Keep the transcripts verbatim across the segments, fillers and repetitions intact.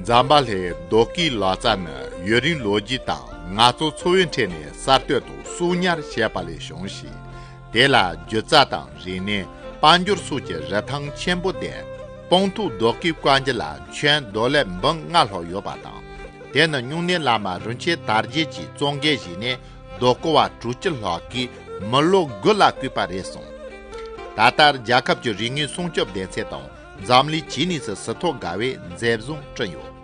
ཛམ་བྷ་ལའི་རྡོ་སྐས་ལག་རྩལ་ནི་ཡུན་རིང་ལོ་རྒྱུས་དང་ང་ཚོ་འཚོ་བའི་ཁྲོད་ནས་གསར་གཏོད་དང་སྲོལ་ཉར་བྱས་པ་ལས་བྱུང་ཞིང་། དེ་ལ་སྒྱུ་རྩལ་དང་རིག་གནས། དཔལ་འབྱོར་སོགས་ཀྱི་རིན་ཐང་ཆེན་པོ་ལྡན། སྤང་ཐང་རྡོ་སྐས་བཀོད་རྒྱུ་ལ་ཁྱོན་རྡོ་ལེབ་འབུམ་ལྔ་ལྷག་ཡོད་པ་དང་། དེ་ནི་སྨྱུང་གནས་བླ་མ་རིན་ཆེན་དར་རྒྱས་ཀྱིས་གཙོ་འགན་བཞེས་ནས་རྡོ་བརྐོ་བ་དྲུག་ཅུ་ལྷག་གིས་མི་ལོ་དགུ་ལ་བརྐོས་པ་རེད་གསུངས། ད་ལྟར་རྒྱལ་ཁབ་ཀྱི་རིག་དངོས་སྲུང་སྐྱོབ་སྡེ་ཚན་དང་འཛམ་གླིང་ཅི་ནིས་སི་སི་ཐོ་དགའ་བའི་མཛེས་བཟུང་བསྐྲུན་ཡོད།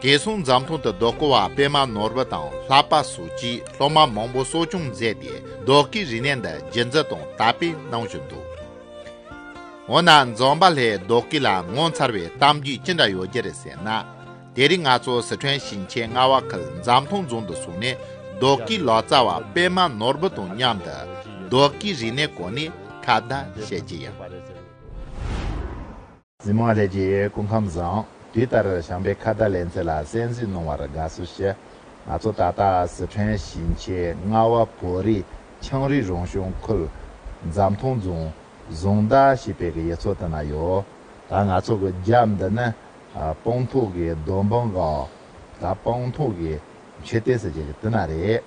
གེ་སར་རྫོང་འཛམ་ཐང་དུ་རྡོ་བརྐོ་བ་པད་མ་ནོར་བུ་དང་ལྷག་པ་སོགས་ཀྱིས་སློབ་མ་མང་པོ་གསོ་སྐྱོང་མཛད་དེ་རྡོ་བརྐོས་རིག་གནས་འདི་རྒྱུན་འཛིན་དང་དར་སྤེལ་གནང་བཞིན་འདུག། འོ་ན་འཛམ་བྷ་ལའི་རྡོ་བརྐོས་ལ་ངོ་མཚར་བའི་གཏམ་རྒྱུད་ཅི་འདྲ་ཡོད་རྒྱུ་རེད་ཟེར་ན། དེ་རིང་ང་ཚོ་སི་ཁྲོན་ཞིང་ཆེན་རྔ་བ་ཁུལ་འཛམ་ཐང་རྫོང་དུ་སོང་ནས་རྡོ་བརྐོས་ལག་རྩལ་བ་པད་མ་ནོར་བུ་དང་མཉམ་དུ་རྡོ་བརྐོས་རིག་གནས་སྐོར་ནས་ཁ་བརྡ་བྱེད་ཀྱི་ཡིན། གཟིགས་མོ་བ་ལྷན་རྒྱས་སྐུ་ཁམས་བཟང་། དུས་ལྟར་བྱམས་པའི་ཁ་བརྡ་ལེ་ཚན་ལ་གསན་གཟིགས་གནང་བར་དགའ་བསུ་ཞུ། ང་ཚོ་ད་ལྟ་སི་ཁྲོན་ཞིང་ཆེན་རྔ་བ་བོད་རིགས་ཆའང་རི་རང་སྐྱོང་ཁུལ་འཛམ་ཐང་རྫོང་བཟང་མདའ་ཞེས་པའི་གི་ཡུལ་ཚོ་དེ་ན་ཡོད། ད་ང་ཚོ་གི་རྒྱབ་འདི་ནི་ཨ་སྤང་ཐང་གི་རྡོ་འབུམ་གང་། ད་སྤང་ཐང་གི་མཆོད་རྟེན་ཟེར་གྱི་དེ་ན་རེད།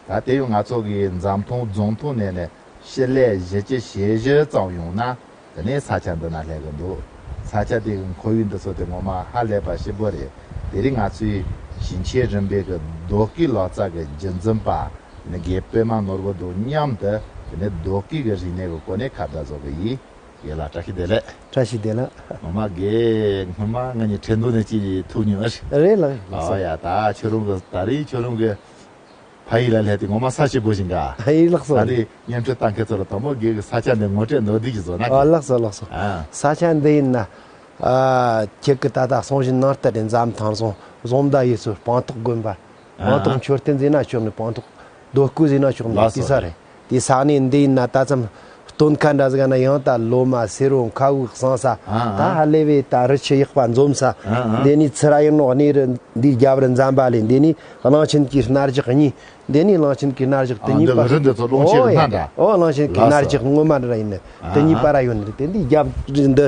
ད་དེ་ཡང་ང་ཚོ་གི་འཛམ་ཐང་རྫོང་ཐོག་ནས་ནི་ཕྱི་ལས་བཞི་བཅུ་ཞེ་བཞི་ཙམ་ཡོང་ན་དེ་ནས་ས་ཆ་འདི་ན་སླེབས་གི་འདུག། ས་ཆ་དེ་གི་ཁོར་ཡུག་འདི་ཚོ་དེ་ངོ་མ་ཧ་ལས་པ་ཞིག་པོ་རེད། དེ་རིང་ང་ཚོའི་ཞིང་ཆེན་རིམ་པའི་གི་རྡོ་བརྐོས་ལག་རྩལ་གི་རྒྱུན་འཛིན་པ་ནི་རྒན་པད་མ་ནོར་བུ་དང་མཉམ་དུ་དེ་ནས་རྡོ་བརྐོས་གི་རིག་གནས་གི་སྐོར་ནས་ཁ་བརྡ་བཟོ་གི་ཡིན། རྒན་ལགས་བཀྲ་ཤིས་བདེ་ལེགས། བཀྲ་ཤིས་བདེ་ལེགས། ངོ་མ་རྒན་སྔོན་མ་ང་གཉིས་ཁྲེང་ཏུའུ་ནས་ཅིག་ཐུག་མྱོང་ཨ་རེད། རེད་ལགས། ཨོ་ཡ་ད་ཁྱོད་རང་གི་ད་རེས་ཁྱོད་རང་གི་ཕ་ཡུལ་ལ་སླེབས་ཏེ་ངོ་མ་ས་ཞིག་པོ་ཞིག་ག་ཨ་ཡིན་ལགས་སོ། ད་རེས་བརྙན་འཕྲིན་ལྟ་མཁན་ཚོ་ལ་དང་པོ་རྒན་གི་ས་ཆ་འདི་ངོ་སྤྲོད་མདོར་བསྡུས་ཀྱིས་བཟོ་ན། ཨ་ལགས་སོ་ལགས་སོ། ཨ་ས་ཆ་འདི་ཡིན་ན། ཨ་ཁྱེད་ཀྱི་ད་ལྟ་གསུང་བཞིན་ནང་ལྟར་རེད། འཛམ་ཐང་རྫོང་བཟང་མདའ་ཡུལ་ཚོ་སྤང་ཐང་དགོན་པ། སྤང་ཐང་མཆོད་རྟེན་ཟེར་ན་ཆོག་ནི། སྤང་ཐང་རྡོ་བརྐོས་ཟེར་ན་ཆོག་ནི། ལགས་སོ། དེ་ས་རེད། དེ་ས་གནས་འདི་ཡིན་ན་ད་ཙམ་སྟོན་ཁ་འདྲ་ཟིག་ན་ཡང་ད་ལོ་མ་སེར་བོ་མཁའ་དབུགས་སངས་ས། ཨ་ཨ། ད་ཧ་ལས་པའི་ད་རི་ཆུ་ཡག་པ་འཛོམས་ས། ཨ་ཨ། འདི་ནས་ཚུར་ཡིན་ནོ་གནས་རི་འདི་རྒྱབ་རི་འཛམ་བྷ་ལས། འདི་ནས་གླང་ཆེན་གྱི་སྣ་རྒྱག་གཉིས། འདི་ནས་གླང་ཆེན་གྱི་སྣ་རྒྱག་དེ་ཨ་གཉིས་པ། འདི་རི་འདི་ཚོ་གླང་ཆེན་ཨོ་སྣ་འདྲ། ཨོ་གླང་ཆེན་གྱི་ལགས་སོ། སྣ་རྒྱག་ངོ་མ་འདྲ་ཡིན་ནི། དེ་གཉིས་ཨ་ཨ། པར་ཡོད་ནི་རེད། དེ་འདི་རྒྱབ་རི་འདི་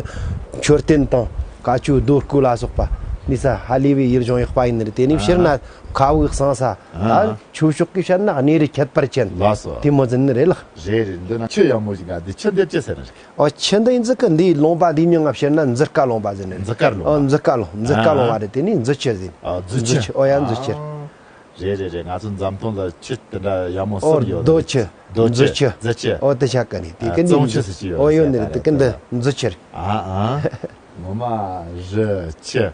མཆོད་རྟེན་དང་བཀའ་ཆོས་རྡོ་བརྐོས་ལ་སོགས་པ་ནི་ས་ཧ་ལས་པའི་ཡུལ་ལྗོངས་ཡག་པ་ཡིན་ནི་རེད། དེ་ནས་ཕྱིར་ན་ཨ་ཨ། མཁའ་དབུགས་སངས་ས། ཨ་ཨ། ཨ་ཆོས་ཕྱོགས་ཀྱི་བཤད་ན་གནས་རི་ཁྱད་པར་ཅན། ལགས་སོ། དེ་མོ་ཟིན་ནི་རེད་ལགས། རེད་རེད། འདི་ན་ཆུ་ཡག་མོ་ཞིག་ག་འདི་ཆུ་འདི་ཅི་ཟེར་ནི་རེད། ཨོ་ཆུ་འདི་ཡིན་ཟིག་གི་འདིའི་ལུང་པ་འདིའི་མིང་ང་ཕྱིར་ན་མཛུ་དཀར་ལུང་པ་ཟེར་ནི་རེད། མཛུ་དཀར་ལུང་པ། ཨོ་མཛུ་དཀར་ལུང་། མཛུ་དཀར་ལུང་པ་རེད། དེ་ནས་མཛུ་ཆུ་ཟེར། ཨ་མཛུ་ཆུ། མཛུ་ཆུ། ཨོ་ཡ་མཛུ་ཆུ། ཨ། རེད་རེད་རེད། ང་ཚོ་འཛམ་ཐང་ལ་ཆུ་དེ་འདྲ་ཡག་མོ་ཨོ་གསུམ་ཡོད་རྡོ་རེད། ཆུ། རྡོ་ཆུ། མཛུ་ཆུ། མཛུ་ཆུ། ཨོ་དེ་ཆ་ག་ནི་དེ་ཨ་གི་ཙོང་ཆུ་ཟེར་གྱི་ཡོད་ཨོ་ཡོད་རེད་ནི་རེད། ཟེར་དེ་གི་འདི་ད་མཛུ་ཆུ་རེད། ཨ་ཨ། ངོ་མ་རི་ཆུ།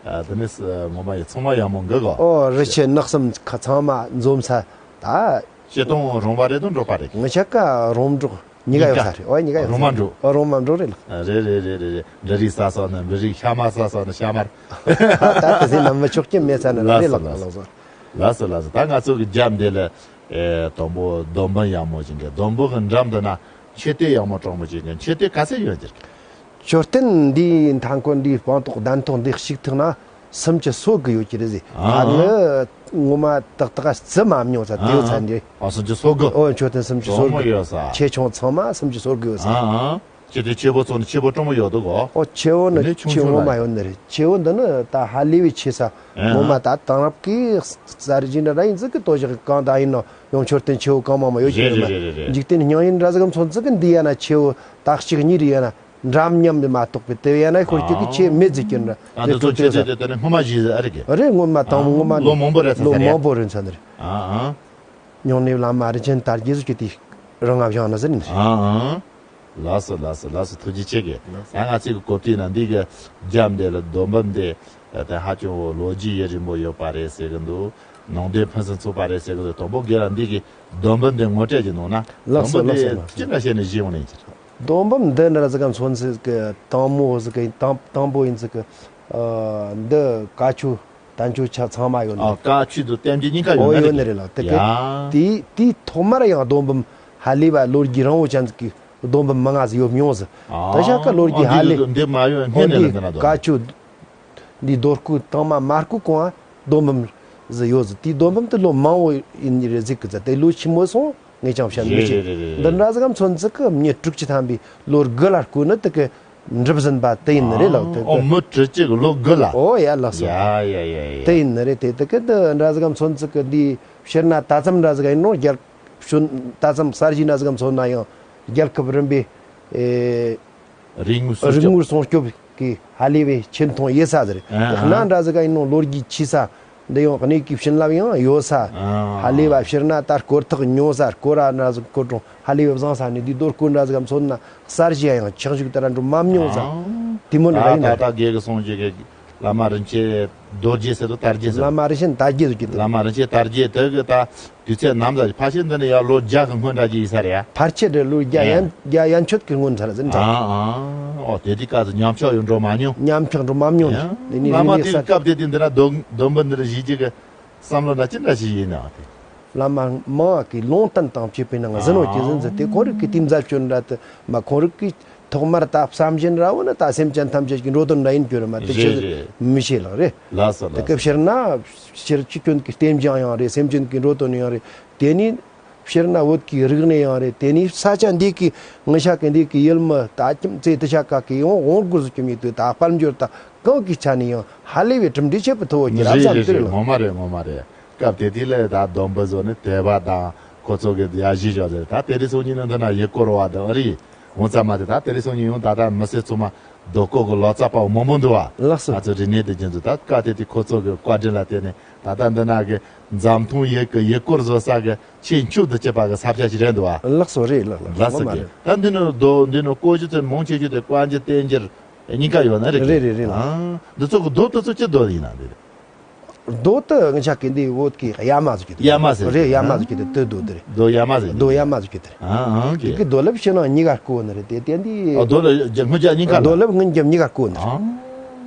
ཨ་དེ་ནས་ངོ་མ་ཡི་ཚང་མ་ཡག་མོ་འགི་གོ། ཨོ་རི་ཆུ་ནགས་གསུམ་ཁ་ཚང་མ་འཛོམས་ས་ད། སྤྱིར་བཏང་རོང་པ་རེད་དང་འབྲོག་པ་རེད། ངི་ཆ་ཀ་རོང་འབྲོག་གཉིས་ཀ་ཡོད་ས་རེད། ཨོ་གཉིས་ཀ་ཡོད་ས་རེད། ཨོ་རོང་མ་འབྲོག་རེད་ལགས། རེད་རེད་རེད་རེད། འབྲུ་རིགས་ཟ་ས་ནི་འབྲུ་རིགས། ཤ་མར་ཟ་ས་ནི་ཤ་མར། ད་དེ་ཟེར་ན་མི་ཆོག་གི་མེད་ས་ནི་རེད་ལགས། ལགས་སོ། ལགས་སོ་ལགས་སོ། ད་ང་ཚོ་གི་རྒྱབ་འདི་ལ་ཨེ་དང་པོ་རྡོ་འབུམ་ཡག་མོ་ཅིག་གི། རྡོ་འབུམ་གི་འགྲམ་འདི་ན་མཆོད་རྟེན་ཡག་མོ་དྲང་མོ་ཅིག་གི། མཆོད་རྟེན་ག་ཚད་ཡོད་ཀྱི་རེད། མཆོད་རྟེན་འདིའི་མཐའ་འཁོར་འདིའི་སྤང་ཐོག་གདན་ཐོག་འདི་གཅིག་ཐུག་ན་སུམ་ཅུ་སོ་དགུ་ཡོད་ཀྱི་རེད་ཟེར། ཨ་ཨ། ད་ནི་ངོ་མ་ཏག་ཏག་རྩི་མ་མྱོང་ས་དེའུ་ཚ་འདི། ཨ་སུམ་ཅུ་སོ་དགུ། ཨོ་མཆོད་རྟེན་སུམ་ཅུ་སོ་དགུ། ཆེ་ཆུང་ཚང་མ་སུམ་ཅུ་སོ་དགུ་ཡོད་ས། ཨ་ཨ། ཆེ་དེ་ཆེ་བོ་ཚོ་ནི་ཆེ་བོ་དྲང་མོ་ཡོད་འདུག་གོ། ཨོ་ཆེ་བོ་ནི་ཆེ་བོ་མ་ཡོད་ནི་རེད། ཆེ་བོ་འདི་ནི་ད་ཧ་ལས་པའི་ཆེ་ས། ཨ་ངོ་མ་ད་དེང་རབས་ཀྱི་གསར་བརྗེ་འདྲ་འདྲ་ཡིན་ཟིག་གི་ལྟོ་བཞག་གང་ད་ཡིན་ནོ་ཡང་མཆོད་རྟེན་ཆེ་བོ་གང་མང་མང་ཡོད་ཀྱི་རེད། རེད་རེད་རེད། འཇིག་རྟེན་སྙིང་ཡིན་འདྲ་ཟིག་མཚོན་ཟིག་གི་འདི་ཡ་ན་ཆེ་བོ་ད་གཅིག་གཉིས་རེད་ཡ་ན། འགྲམ་མཉམ་དུ་མ་གཏོགས་པའི་དེ་ཡང་ན་ཤོར་རྒྱུ་གི་ཆེ་མེད་ཟེར་གྱི་འདྲ། ཨ་འདི་ཚོ་ཁྱེད་ཚོས་དེ་དེ་ནི་སྔོན་མ་བཞེས་ཟིག་ཨ་རེད་གི། རེད་སྔོན་མ་དང་པོ་སྔོན་མ་ལོ་མང་པོ་རེད་ཚར་ལོ་ས་རེད། མང་པོ་རེད་ཚར་ནི་རེད། ཨ་ཨ། མྱང་གནས་བླ་མ་རིན་ཆེན་དར་རྒྱས་ཟེར་གྱི་དེ་རང་ང་བཞེངས་ནི་ཟེར་ནི་རེད། ཨ་ཨ། ལགས་སོ་ལགས་སོ་ལགས་སོ། ཐུགས་རྗེ་ཆེ་གི། ད་ང་ཚོས་གི་གོ་ཐོས་ན་འདི་གི་རྒྱབ་འདི་ལ་རྡོ་འབུམ་འདི་ད་ཧ་ཅང་ལོ་རྒྱུས་ཡུན་རིང་པོ་ཡོད་པ་རེད་ཟེར་གི་འདུག། ནང་དོན་ཕུན་སུམ་ཚོགས་པ་རེད་ཟེར་གི་འདུག། དང་པོ་རྒན་ལགས་འདི་གི་རྡོ་འབུམ་འདི་ངོ་སྤྲོད་ཅིག་གནང་ན། ལགས་སོ་དང་པོ་ལགས་སོ་འདི་ལགས་སོ། ཅི་འདྲ་བྱས་ནས་བཞེངས་ཡོང་ནས་ཅི། རྡོ་འབུམ་འདི་འདྲ་ཟིག་ག་མཚོན་ཟིག་གི་དང་མོ་ཟིག་གི་དང་དང་པོ་ཡིན་ཟིག་གི། ཨ་འདི་བཀའ་ཆོས་བསྟན་བཅོས་ཆ་ཚང་མ་ཡོད་ནི། ཨ་བཀའ་ཆོས་དང་བསྟན་བཅོས་གཉིས་ཀ་ཡོད་ཨོ་ནི་ཡོད་ནི་རེད་ལགས། དེ་གི་ཡ། དེའི་དེའི་ཐོག་མར་ཡང་རྡོ་འབུམ་ཧ་ལས་པ་ལོ་རྒྱུས་རིང་བོ་ཅན་ཟིག་གི་རྡོ་འབུམ་མང་ང་ཟིག་ཡོད་མྱོང་ཟིག། ཨ་ད་ཞག་ག་ལོ་རྒྱུས་ཨ་ཧ་ལས་འདི་འདི་མ་ཡོད་ཨོ་སྔོན་ནས་འདི་ལ་འདི་ན་རྡོ་བཀའ་ཆོས་འདི་རྡོ་བརྐོས་དང་མ་མ་བརྐོས་གོང་ང་རྡོ་འབུམ་ཟིག་ཡོད་ཟིག། དེའི་རྡོ་འབུམ་དེ་ལོ་མང་བོ་ཡིན་ནི་རེད་ཟིག་གི་ཟེར། དེ་ལོ་ཆི་མོ་སོང་ངས་ཅང་བཤད་མི་ཤེས། རེད་རེད་རེད་རེད། འདི་འདྲ་ཟིག་ག་མཚོན་ཟིག་གི་མྱི་དྲུག་ཅུ་ཐམ་པའི་ལོ་དགུ་ལ་བརྐོས་ནི་དེ་གི། འགྲུབ་ཟིན་པ་དེ་ཡིན་ནི་རེད་ལགས། དེ་ཨོ་དེ་མི་དྲུག་ཅུ་གི་ལོ་དགུ་ལ། ཨོ་ཡ་ལགས་སོ། ཡ་ཡ་ཡ་ཡ། དེ་ཡིན་ནི་རེད། དེ་དེ་གི་འདི་འདྲ་ཟིག་གམ་ཚོན་ཚིག་གི་འདི་ཕྱིར་ན་ད་ཙམ་འདྲ་ཟིག་ཡིན་ནོ། རྒྱལ་ཕྱོགས་ད་ཙམ་གསར་བརྗེ་འདྲ་ཟིག་གམ་མཚོན་ན་ཡང་རྒྱལ་ཁབ་རིམ་པས་ཨེ་རིག་དངོས་སྲུང་རིག་སྐྱོབ། དངོས་སྲུང་སྐྱོབ་ཀྱི་ཧ་ལས་པའི་ཆེ་མཐོང་ཡོད་ས་ཟིག་རེད། ཨ་ཧ། གནའ་འདྲ་ཟིག་ག་ཡིན་ནོ་ལོ་རྒྱུས་ཆེ་ས། འདི་ཡང་གནས་ཀྱི་བྱིན་རླབས་ཡང་ཡོད་ས། ཨ། ཧ་ལས་པ་ཕྱིར་ན་ད་སྐོར་ཐག་ཉུང་ས། སྐོར་ར་འདྲ་ཟིག་སྐོར་གྲོང་ཧ་ལས་པ་བཟང་ས་ནས་འདི་རྡོ་སྐོར་འདྲ་ཟིག་གམ་མཚོན་ན་གསར་བརྗེ་ཡང་ཆགས་འཇུག་དེ་ར་འགྲོ་མ་མྱོང་ས། ཨ། དེ་མོ་འདྲ་ཨ་ཡིན་ད་ནི། ད་དགེ་གི་སོང་རྗེས་གི་བླ་མ་རིན་ཆེན་རྡོ་རྗེ་ཟེར་དུ་དར་རྒྱས་ཟེར། བླ་མ་རིན་ཆེན་དར་རྒྱས་ཟེར་གྱི་འདུག་བླ་མ་རིན་ཆེན་དར་རྒྱས་དེ་གི་ད་དུས་ཚོད་ནམ་ཟ་ཕལ་ཆེར་འདི་ནས་ཡར་ལོ་བརྒྱ་གི་སྔོན་འདྲ་གྱི་ཡིན་ས་རེད་ཡ། ཕལ་ཆེར་རེད། ལོ་བརྒྱ། ཨེ། ཡན་བརྒྱ་ཡན་ཆོད་ཀྱི་སྔོན་ཚར་ཟིན་ཨ། ཚར། ཨ། ཨོ་དེ་དུས་སྐབས་སུ་ཉམས་ཆག་ཡོད་འགྲོ་མ་མྱོང་། ཉམས་ཆག་འགྲོ་མ་མྱོང་ཡ། ནི་དེ་ནས་བླ་མ་དེ་ནས་ས་སྐབས་དེ་དུས་འདི་ན་སྡོམ་སྡོམ་པ་འདི་ལ་གཞི་གཅིག་གི་བསམ་བློ་ན་ཅི་འདྲ་ཞིག་ཡིན་ནའང་དེ། བླ་མ་མང་བ་གི་ལུང་བསྟན་དང་བཅས་པའི་ནང་ཟིན་ནོ་ཅི་ཟིན་ཟིན་དེ་ཁོང་རིགས་ཀྱི་དེ་མཛད་སྤྱོད་འདྲ་དུ་མ་ཁོང་རིགས་ཀྱི་ཐོག་མར་ད་བསམ་བཞིན་ར་བོ་ནི་ད་སེམས་ཅན་ཐམས་ཅད་ཀྱི་འགྲོ་དོན་འདྲ་ཡིན་གྱི་རེད་མ་དེ་ཆེ་རེད་རེད། མི་ཤེས་ལགས་རེད། ལགས་སོ་དེ་ལགས་སྐབས་སོ། ཕྱིར་ན་ཕྱིར་ཆོས་ཀུན་གྱི་རྟེན་ཅན་ཡང་རེད། སེམས་ཅན་གྱི་འགྲོ་དོན་ཡང་རེད། དེ་ནི་ཕྱིར་ན་བོད་ཀྱི་རིག་གནས་ཡང་རེད། དེ་ནི་ས་ཆ་འདི་གི་ངི་ཤ་གི་འདི་གི་ཡུལ་མི་ད་ཁྱིམ་མཚེས་དི་ཤ་ཀ་གི་ཡང་དབང་སྒོར་སུ་ཁྱིམ་ཡིན་དུས་ད་དཔལ་འབྱོར་ད་གང་གི་ཆ་ནས་ཡང་ཧ་ལས་པའི་གྲུབ་འབྲས་ཆེ་པོ་ཐོབ་ཡོད་ཀྱི་རེད་རེད་བསམ་རེད་གྱི་རེད་རེད། ལགས། ངོ་མ་རེད་ངོ་མ་རེད། སྐབས་དེ་དུས་ལ་ད་སྡོམ་པ་བཟོ་ནས་དད་པ་དང་ཁོ་ཚོ་གི་ཡ་གཞི་བཞག་ཟེར། ད་དེ་རིང་སང་ཉིན་ནི་འདི་ན་ཡུལ་སྐོར་བ་དང་ཨ་རི་འོང་ཙམ་མ་དེ་ད་དེ་རིང་སང་ཉིན་ཡང་ད་ལྟ་མི་སེར་ཚང་མ་རྡོ་སྐོར་གི་ལོ་ཙཱ་པ་མང་པོ་འདུག་བ། ལགས་སོ། ང་ཚོ་རིག་གནས་དེ་རྒྱུན་དུ་ད་སྐབས་དེ་དུས་ཁོ་ཚོ་གི་བཀའ་དྲིན་ལ་བརྟེན་ནས་ད་ལྟ་འདི་ན་གི་འཛམ་ཐང་ཡུལ་གི་ཡུལ་སྐོར་བཟོ་ས་གི་ཆེས་མཆོག་ཏུ་གྱུར་པ་གི་ས་ཆ་ཞིག་རེད་འདུག་བ། ལགས་སོ་རེད་ལགས་ལགས། ལགས་སོ་ངོ་མ་གི་རེད། ད་འདི་ནི་རྡོ་འདི་ནི་བརྐོས་བཞག་ཚོད་མང་ཆེ་ཤོས་དེ་བཀའ་འགྱུར་བསྟན་འགྱུར་གཉིས་ཀ་ཡོད་ན་རེད། རེད་རེད་རེད་ལགས། ཨང་། འདི་ཚོ་གི་རྡོ་དེ་ཚོ་ཅི་རྡོ་ཡིན་ན་འདི་རེད། རྡོ་དེ་ངི་ཆ་གི་འདི་བོད་ཀྱི་གཡའ་མ་ཟེར་གྱི་འདུག་གཡའ་མ་ཟེར་གྱི་རེད། འདུག་གཡའ་མ་ཟེར་གྱི་འདུག་དེ་རྡོ་དེ་རེད། རྡོ་གཡའ་མ་ཟེར་གྱི་རྡོ་འདུག་གཡའ་མ་ཟེར་གྱི་དེ་རེད། ཨང་ཨང་། དེ་གི་གི་རྡོ་ལེབ་ཕྱི་ནང་གཉིས་ཀ་བརྐོས་ནི་རེད། དེ་དེ་འདི་ཨ་རྡོ་ལེབ་ཀྱི་སྔོན་ཆ་གཉིས་ཀ་ལ། རྡོ་ལེབ་སྔོན་རྒྱབ་གཉིས་ཀ་བརྐོས་ནི་རེད། ཨང་།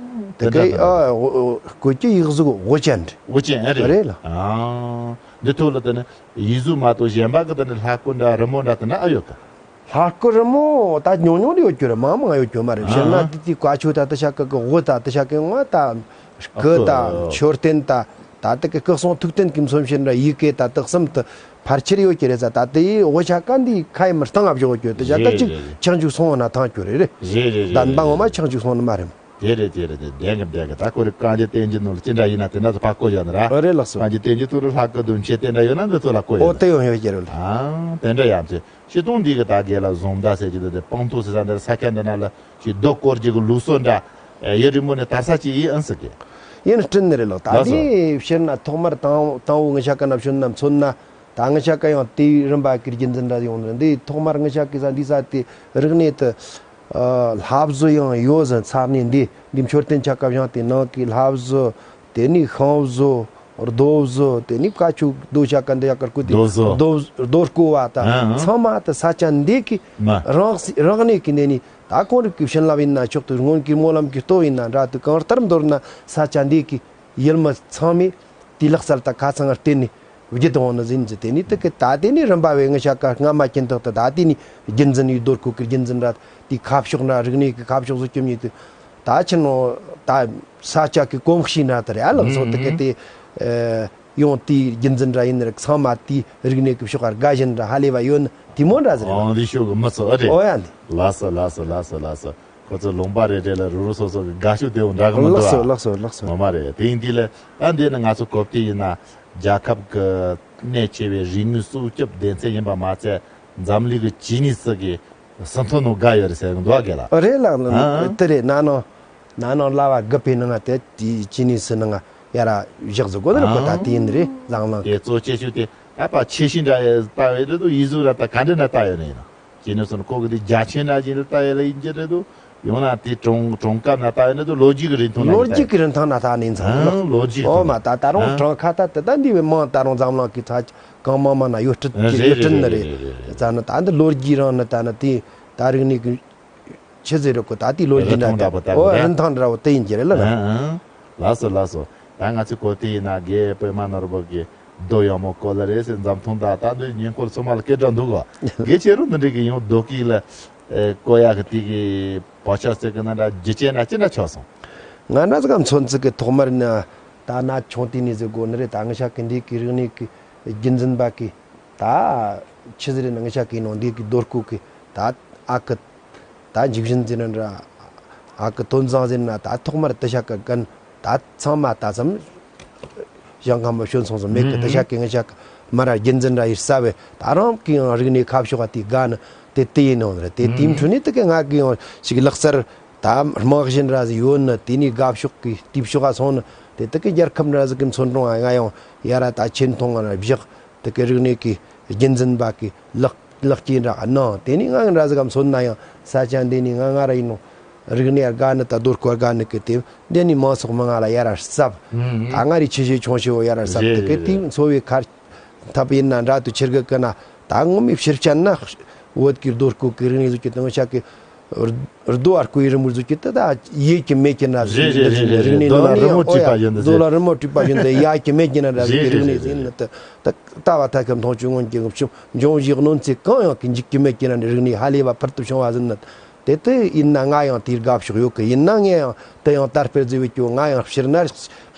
དེ་དེ་འདྲ་གི་དེ་འདྲ། ཨ་བོད་ཀྱི་ཡིག་གཟུགས་དབུ་ཅན་རེད། དབུ་ཅན་ཨེ་རེད། རེད་ལ། ཨང་། འདི་ཐོག་ལ་དེ་ནི་ཡིག་གཟུགས་མ་གཏོགས་གཞན་པ་གི་དེ་ནི་ལྷ་སྐུ་འདྲ་རི་མོ་འདྲ་དེ་ན་ཨ་ཡོད་གི། ལྷ་སྐུ་རི་མོ་ད་ཉུང་ཉུང་རེ་ཡོད་རྒྱུ་རེད། མང་མང་ཡོད་རྒྱུ་མ་རེད། ཨ། བཤད་ན་དེ་དེ་བཀའ་ཆོས་ད་དེ་ཤ་ཀི་གི་དབུ་ད་དེ་ཤ་ཀི་ང་ད་སྐུ་ད་ཨ་ཁུ། མཆོད་རྟེན་ད་ད་དེ་གི་སྐུ་གསུང་ཐུགས་རྟེན་གི་མཚོན་བྱེད་འདྲ་ཡི་གེ་ད་དེ་གསུམ་དུ་ཕལ་ཆེར་ཡོད་ཀྱི་རེད་ས། ད་དེ་ཡི་དབུ་ཤ་ཀ་འདི་ཁ་ཡི་མི་སྟངས་ཨ་བཞག་ཡོད་རྒྱུ་དེ་ཤ་ཀ་རེད་ཅིག་རེད་རེད། ཆག་འཇུག་སོང་བ་ན་ཐང་རྒྱུ་རེད་རེད། རེད་རེད་རེད། ད་འདི་རེད་མ་འོ་མ་རེད། ཆག་འཇུག་སོང་ནི་མ་རེད། དེ་རེད་དེ་རེད་དེ་ལྡན་གི་ལྡན་གི། ད་ཁོ་རེ་བཀའ་འགྱུར་བསྟན་འགྱུར་ནང་ལ་ཅི་འདྲ་ཡིན་ན་དེ་འདྲ་ཚོ་ཕར་བཀོད་བཞག་ནི་ར། ཨ་རེད་ལགས་སོ། བཀའ་འགྱུར་བསྟན་འགྱུར་ཐོག་ལ་ལྷ་སྐུ་དུ་མཆོད་རྟེན་འདྲ་ཡོད་ན་འདི་ཚོ་ལ་བཀོད་ཨོ་ཡོད་ནི་དེ་ཡོང་ཡོད་ཀྱི་རེད་ལ། ཨ་དེ་འདྲ་ཡང་ཚེ་སྤྱི་སྟོང་འདི་གི་ད་གེ་ལ་བཟུང་ཟླ་ཟེར་གྱི་འདུག་དེ་སྤང་ཐོག་ཟེར་ས་འདི་ས་ཆ་འདི་ན་ལ་ཅིག་རྡོ་བརྐོས་རྒྱུ་གི་ལུགས་སྲོལ་འདྲ་ཡུན་རིང་པོ་ནས་དར་ས་ཅིག་ཡིན་ཨང་ཟེར་གི། ཡིན་བསྐྲུན་ནི་རེད་ལགས། ད་ལགས་སོ། དེ་ཕྱིར་ན་ཐོག་མར་དང་དང་བོ་ངི་ཤ་ཀ་ན་བྱོན་ན་མཚོན་ན། ད་ངི་ཤ་ཀ་ཡང་དེའི་རིམ་པ་གི་རྒྱུན་འཛིན་འདྲ་ཡོང་ནི་འདི་ཐོག་མར་ངི་ཤ་ཀི་ས་འདི་ས་དེ་རིག་གནས་དེ་ཨ་ལྷ་བཟོ་ཡང་ཡོད་ཟིན་ས་གནས་འདི་འདི་མཆོད་རྟེན་ཆ་ཀ་བཞེངས་ཏེ་ནང་གི་ལྷ་བཟོ། དེ་ནས་ཤིང་བཟོ། རྡོ་བཟོ། དེ་ནས་བཀའ་ཆོས་རྡོ་ཤ་ཀ་འདི་ཡ་ཀར་བརྐོས་ཏེ་རྡོ་བཟོ། རྡོ་རྡོ་བརྐོས་པ་ད་ཨ་ཨ། ཚང་མ་དེ་ས་ཆ་འདི་གི་མ། རང་སྲིད་རང་གནས་ཀྱི་འདི་ནས་ད་ཁོང་རིགས་ཀྱི་བྱིན་རླབས་ཡིན་ན་ཆོག་ཏུ་སྔོན་གྱི་སྨོན་ལམ་གྱི་སྟོབས་ཡིན་ན་འདྲ་དུ་གང་ལྟར་མདོར་ན་ས་ཆ་འདི་གི་ཡུལ་མི་ཚང་མས་དེའི་ལག་རྩལ་དང་ཁ་ཚང་བརྟེན་ནས་བརྒྱུད་དུ་འོང་ནི་ཟིན་ཟིན། དེ་ནས་དེ་གི་ད་དེ་ནས་རིམ་པ་བའི་ངི་ཤ་ཀ་སྔ་མ་ཀྱིན་ཐག་ཏུ་ད་དེ་ནས་རྒྱུན་འཛིན་ཡུལ་རྡོ་བརྐོས་ཀྱི་རྒྱུན་འཛིན་ར་དེའི་ཁ་ཕྱོགས་འདྲ་རིག་གནས་ཀྱི་ཁ་ཕྱོགས་སུ་བསྐྱོད་ཉིད་དུ་ད་ཕྱིན་ནོ། ད་ས་ཆ་གི་གོམས་གཤིས་འདྲ་དེ་རེད་ཨ་ལགས་སོ། དེ་གི་དེ་ཡང་དེའི་རྒྱུན་འཛིན་འདྲ་ཡིན་ནི་རེད། ཚང་མ་དེའི་རིག་གནས་ཀྱི་ཕྱོགས་ཀ་དགའ་ཞེན་འདྲ་ཧ་ལས་པ་ཡོད་ནི་དེ་མོ་འདྲ་ཟེར་རེད། ཨང་རི་ཤོ་གི་མི་ཚོ་ཨ་རེད། ཨོ་ཡ་འདི། ལགས་སོ་ལགས་སོ་ལགས་སོ་ལགས་སོ། ཁོ་ཚོ་ལུང་པ་རེ་རེ་ལ་རུ་རུ་སོ་སོ་གི་དགའ་ཤོས་དེ་འོ་འདྲ་གི་མི་འདུག་ལགས་སོ་ཨ། ལགས་སོ་ལགས་སོ། ངོ་མ་རེད། དེ་ཡིན་དུས་ལ་ད་འདི་ནི་ང་ཚོ་གོ་བདེ་ཡིན་ན་རྒྱལ་ཁབ་ཀྱི་གནད་ཆེ་བའི་རིག་དངོས་སྲུང་སྐྱོབ་སྡེ་ཚན་ཡིན་པ་མ་ཚད་འཛམ་གླིང་གི་ཇི་ནི་སི་གི་ཟིན་ཐོ་ནང་བཀར་ཡོད་རེད་ཟེར་གི་འདུག་ཨ་གེ་ལ། རེད་ལགས། ཨ། དེ་རེད། ན་ནིང་ན་ནིང་གླ་བ་དགུ་པའི་ནང་ང་དེ་དེ་ཇི་ནི་སི་ནང་ང་ཡ་ར་བཞག་ཟིག་གོ་ནི་རེད་ཁོ། ད་དེ་ཡིན་རེད་འཛམ་གླིང་གི། དེ་གཙོ་ཆེ་ཤོས་དེ་ད་པ་ཆེ་ཤོས་འདྲ་ཡི་ལྟ་བའི་རེད་འདུག་ཡིག་གཟུགས་ར་ད་ག་འདྲ་ན་ལྟ་ཡོད་ནི་ཡིན་ན། ཇི་ནི་སི་ནི་ཁོ་གི་དེ་རྒྱ་ཆེན་ན་ཇི་ནི་ལྟ་ཡོད་ལ་ཡིན་གྱི་རེད་འདུག་ཡང་ན་དེ་གྲངས་གྲངས་ཀ་ན་ལྟ་ཡོད་ནི་འདུག་ལོ་རྒྱུས་ཀྱི་རིན་ཐང་ན་ལྟ་ཡོད་ལོ་རྒྱུས་ཀྱི་རིན་ཐང་ན་ལྟ་ནི་ཡིན་ཚང་ཨ་ལོ་རྒྱུས་ཨོ་མ་ད་ད་རུང་ཨ་གྲངས་ཁ་ད་དེ་ད་འདི་བའི་མང་ད་རུང་འཛམ་གླིང་གི་ཚ་གང་མང་མང་ན་ཡོད་སྲིད་ཀྱི་རེད་ཡོད་སྲིད་ནི་རེད། རེད་རེད་རེད། ཙ་ནི་ད་འདི་ལོ་རྒྱུས་རང་ནི་ད་ནི་དེ་ད་རིག་གནས་ཀྱི་ཆི་ཟེར་རེད་གོ། ད་དེ་ལོ་རྒྱུས་ན་རིན་ཐང་འདྲ་པོ་ད་ཨོ་རེད། རིན་ཐང་འདྲ་བོ་དེ་ཡིན་གྱི་རེད་ལ་ན། ཨ་ཨ། ལགས་སོ་ལགས་སོ། ད་ང་ཚོའི་གོ་དེ་ཡིན་ན་རྒན་པད་མ་ནོར་བུ་གི་རྡོ་ཡག་མོ་བརྐོས་ལ་རེད་ཟེར། འཛམ་ཐང་ད་ད་འདི་ཉེ་འཁོར་ཚང་མ་ལ་སྐད་གྲགས་འདུག་གོ། རྒན་ཁྱེད་རང་འདི་འདྲ་གི་ཡང་རྡོ་སྐས་ལ་ཨེ་བརྐོ་ཡག་གི་དེ་གི་བག་ཆགས་ཟེར་གི་ན་འདྲ་རྒྱུ་རྐྱེན་ན་ཅི་འདྲ་ཆགས་སོང་། ང་འདྲ་ཟིག་གམ་ཚོད་ཚིག་གི་ཐོག་མར་ན་ད་ན་ཆུང་དུས་ནས་ཟིག་གོ་ནི་རེད། ད་ང་ཤ་གི་འདི་གི་རིག་གནས་གི་རྒྱུན་འཛིན་པ་གི་ད་ཆི་ཟིག་རེད་ན་ང་ཤ་གི་ནང་འདི་གི་རྡོ་བརྐོས་གི་ད་ཨ་གི་ད་འཇིགས་ཞེན་ཟེར་ན་འདྲ། ཨ་ཀི་ཐོན་བཟང་ཟེར་ན་ད་ཐོག་མར་དེ་ཤ་ཀི་ཀན་ད་ཚང་མ་ད་ཙམ་ཞང་ཁ་མ་ཤོན་སོང་སོང་མེད་ཀི། དེ་ཤ་ཀི་ང་ཤ་ཀི་མ་ར་རྒྱུན་འཛིན་ར་ཡིར་ས་བས་ད་རང་གི་ཡང་རིག་གནས་ཁ་ཕྱོགས་ཀ་དེ་དགའ་ནི་དེ་དེ་ཡིན་ནོ་རེད། དེ་དེའི་འཕྲོ་ནས་དེ་གི་ང་གི་ཡང་ཞིག་ལག་རྩལ་ད་རྨང་གཞི་འདྲ་ཟིག་ཡོད་ནི་དེ་ནས་དགའ་ཕྱོགས་ཀྱི་དེའི་ཕྱོགས་ཀ་སོང་ནི་དེ་དེ་གི་རྒྱལ་ཁབ་འདྲ་ཟིག་གི་མཚོན་རུང་ང་ཡང་ཡ་ར་ད་ཆེ་མཐོང་ང་ར་བཞག་དེ་གི་རིག་གནས་ཀྱི་རྒྱུན་འཛིན་པ་གི་ལག་ལག་སྐྱེས་འདྲ་གནང་། དེ་ནས་ང་འདྲ་ཟིག་ག་མཚོན་ན་ཡང་ས་ཆ་འདི་ནས་ང་ང་ར་ཡིན་ནོ་རིག་གནས་དགའ་ནི་ད་རྡོ་སྐོར་དགའ་ནི་གི་དེ་འདི་ནས་མང་ཚོགས་མི་ང་ལ་ཡ་ར་གསབ། ད་ང་རེ་ཆེ་ཆེ་ཆུང་ཆེ་བོ་ཡ་ར་གསབ། དེ་གི་དེ་འཚོ་བའི་ཁར་ཐབས་ཡིན་ན་འདྲ་དུ་ཆེར་གི་ཀི་ན་ད་ངོ་མའི་ཕྱིར་བཤད་ན་བོད་ཀྱི་རྡོ་སྐོར་གི་རིག་གནས་ཟིག་གི་དེ་ང་ཤ་གི་རྡོ་བར་བརྐོས་རི་མོ་བཟོ་རྒྱུ་དེ་ད་ཡས་ཀྱི་མེད་ཀྱི་ན་རེད། རེད་རེད་རེད། རིག་གནས་རྡོ་ནང་ལ་ནས་རི་མོ་ཨོ་བྲིས་པ་ཡ་ཡིན་འདི་རྡོ་ཟེར། ལ་རི་མོ་བྲིས་པ་ཡིན་འདི་ཡས་ཀྱི་མེད་ཀྱི་ན་ར་རེད་གི་རིག་གནས་རེད་ཟིན་ནི་དེ་ད་ལྟ་བ་ད་གི་མཐོང་ཆུང་ངོན་གྱི་ངུ་ཕྱུག་འབྱུང་བཞི་གནོན་ཚེ་གང་ཡང་གི་འཇིག་གི་མེད་ཀྱི་ན་རི་རིག་གནས་ཧ་ལས་པ་ཕུལ་དུ་བྱུང་བ་ཟིན་ནི་དེ་དེ་ཡིན་ན་ང་ཡང་དེའི་དགའ་ཕྱོགས་ཡོད་གི། ཡིན་ན་ངས་ཡང་དེ་ཡང་དར་སྤེལ་བཟོས་བའི་སྐྱོ་ང་ཡང་ཕྱིར་ན་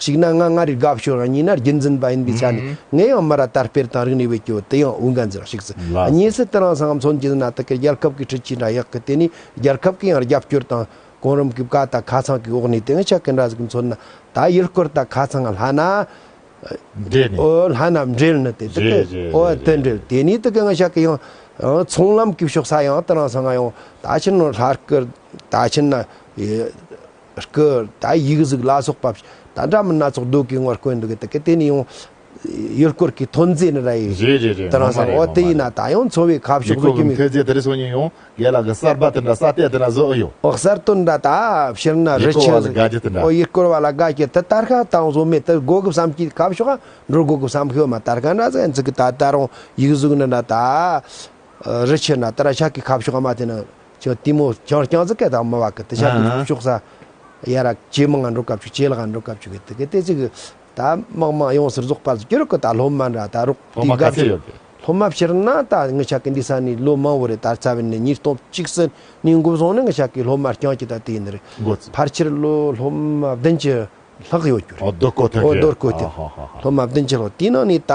གཅིག་ན་ང་ང་རེ་དགའ་ཕྱོགས་རང་གཉིས་ན་རྒྱུན་འཛིན་པ་ཡིན་པའི་ཆ་ནས་ངས་ཡང་མི་ར་དར་སྤེལ་དང་རིག་གནས་བེད་སྤྱོད་དེ་ཡང་འོས་འགན་འཛིན་ཞིག་ཟེར། གཉིས་སུ་དེ་རང་སང་མཚོན་གྱི་ན་དེ་གི་རྒྱལ་ཁབ་ཀྱི་ཁྲིད་ཆས་འདྲ་ཡག་གི་དེ་ནི་རྒྱལ་ཁབ་ཀྱི་ཡང་རྒྱབ་སྐྱོར་དང་གོང་རིམ་གྱི་བཀའ་དང་ཁ་ཚང་གི་འོག་ནས་དེ་ང་ཆ་གི་འདྲ་ཟིག་མཚོན་ན་ད་ཡུལ་སྐོར་དང་ཁ་ཚང་ལྷ་ན། འདྲེས་ནས། ཨོ་ལྷ་ན་འབྲེལ་ནི་དེ་དེ་རེད་རེད་ཨོ་རེད་དེ་རེད། འབྲེལ་དེ་ནི་དེ་གི་ང་ཆ་གི་ཡང་ཚོང་ལམ་གྱི་ཕྱོགས་ས་ཡང་དེ་རང་སང་ང་ཡང་ད་ཕྱིན་ནོ་ལྷ་སྐོར་ད་ཕྱིན་ན། སྐུ་ད་ཡིག་གཟུགས་ལ་སོགས་པ་ད་འདྲ་མིན་སྣ་ཚོགས་རྡོ་གི་ངོར་བརྐོས་འདུག་གི་དེ་གི་དེ་ནི་ཡང་ཡུལ་སྐོར་གྱི་ཐོན་རྫས་ནི་ར་ཡིན། རེད་རེད་རེད། དེ་རང་ངོ་མ་སང་རེད། འོ་དེ་ཡིན་ན་ད་ཡང་འཚོ་བའི་ཁ་ཕྱོགས་ཡུལ་སྐོར་གྱི་མི་ཐོན་རྫས་དེ་རེད་སོང་ཉིན་ཡང་རྒན་ལགས་ཀྱི་གསར་པ་དེ་འདྲ་ས་དེ་དེ་འདྲ་བཟོ་ཨེ་ཡོད། འོ་གསར་གཏོད་འདྲ་ད་ཕྱིར་ན་ཡུལ་རི་སྐོར་ཆེན་བ་ལ་དགའ་རྒྱུ་དེ་འདྲ། འོ་ཡུལ་སྐོར་བ་ལ་དགའ་རྒྱུ་དེ་ད་ལྟ་ཁ་དང་བཟོ་མེད་དེ་དགོ་གི་བསམ་གྱི་ཁ་ཕྱོགས་འགྲོ་དགོ་གི་བསམ་གི་ཡོད་མ་ད་ག་འདྲ་ཟིག་ཡིན་ཚིག་གི་ད་ད་རུང་ཡིག་གཟུགས་ནི་འདྲ་ད། རི་ཆེ་ན་ཏི་ར་ཤ་གི་ཁ་ཕྱོགས་མ་དེ་ན་ཅོ་ཏི་མོ་ཅང་ཅང་ཟིག་ག་དང་མི་བ་གི་ཏི་ཤ་གི་ཨ་ཕྱོགས་ས་ཡ་ར་ཇེ་མང་ང་འགྲོ་སྐབས་ཅིག་ཇེ་ལེགས་ང་འགྲོ་སྐབས་ཅིག་གི་ཏི་གི་ཏི་ཅིག་གི་ད་མང་མང་ཡོང་སར་རྫོགས་པ་ཟིག་གི་རུ་གི་ད་སློབ་མ་འདྲ་ད་རོགས་སློབ་མ་ག་ཚད་ཡོད་གི། སློབ་མ་ཕྱིར་ན་ད་ངི་ཤ་གི་འདི་ས་ནི་ལོ་མང་བོ་རེད། ད་རྩ་བའི་ནི་ཉིས་སྟོང་གཅིག་སི་ནི་འགོ་བཟུང་ནི་ངི་ཤ་གི་སློབ་མ་རྐྱང་གི་ད་དེ་ཡིན་རེད། འགོ་ཚུགས། ཕར་ཕྱིར་ལོ་སློབ་མ་བདུན་ཅུ། ལྷག་ཡོད་རྒྱུ་རེད། ཨོ་རྡོ་བརྐོས་ཐོན་ཨོ་གི་རྡོ་བརྐོས་ཐོན། ཨ་ཧ་ཧ་ཧ། སློབ་མ་བདུན་ཅུ་ལྷག་དེའི་ནང་ནས་ད་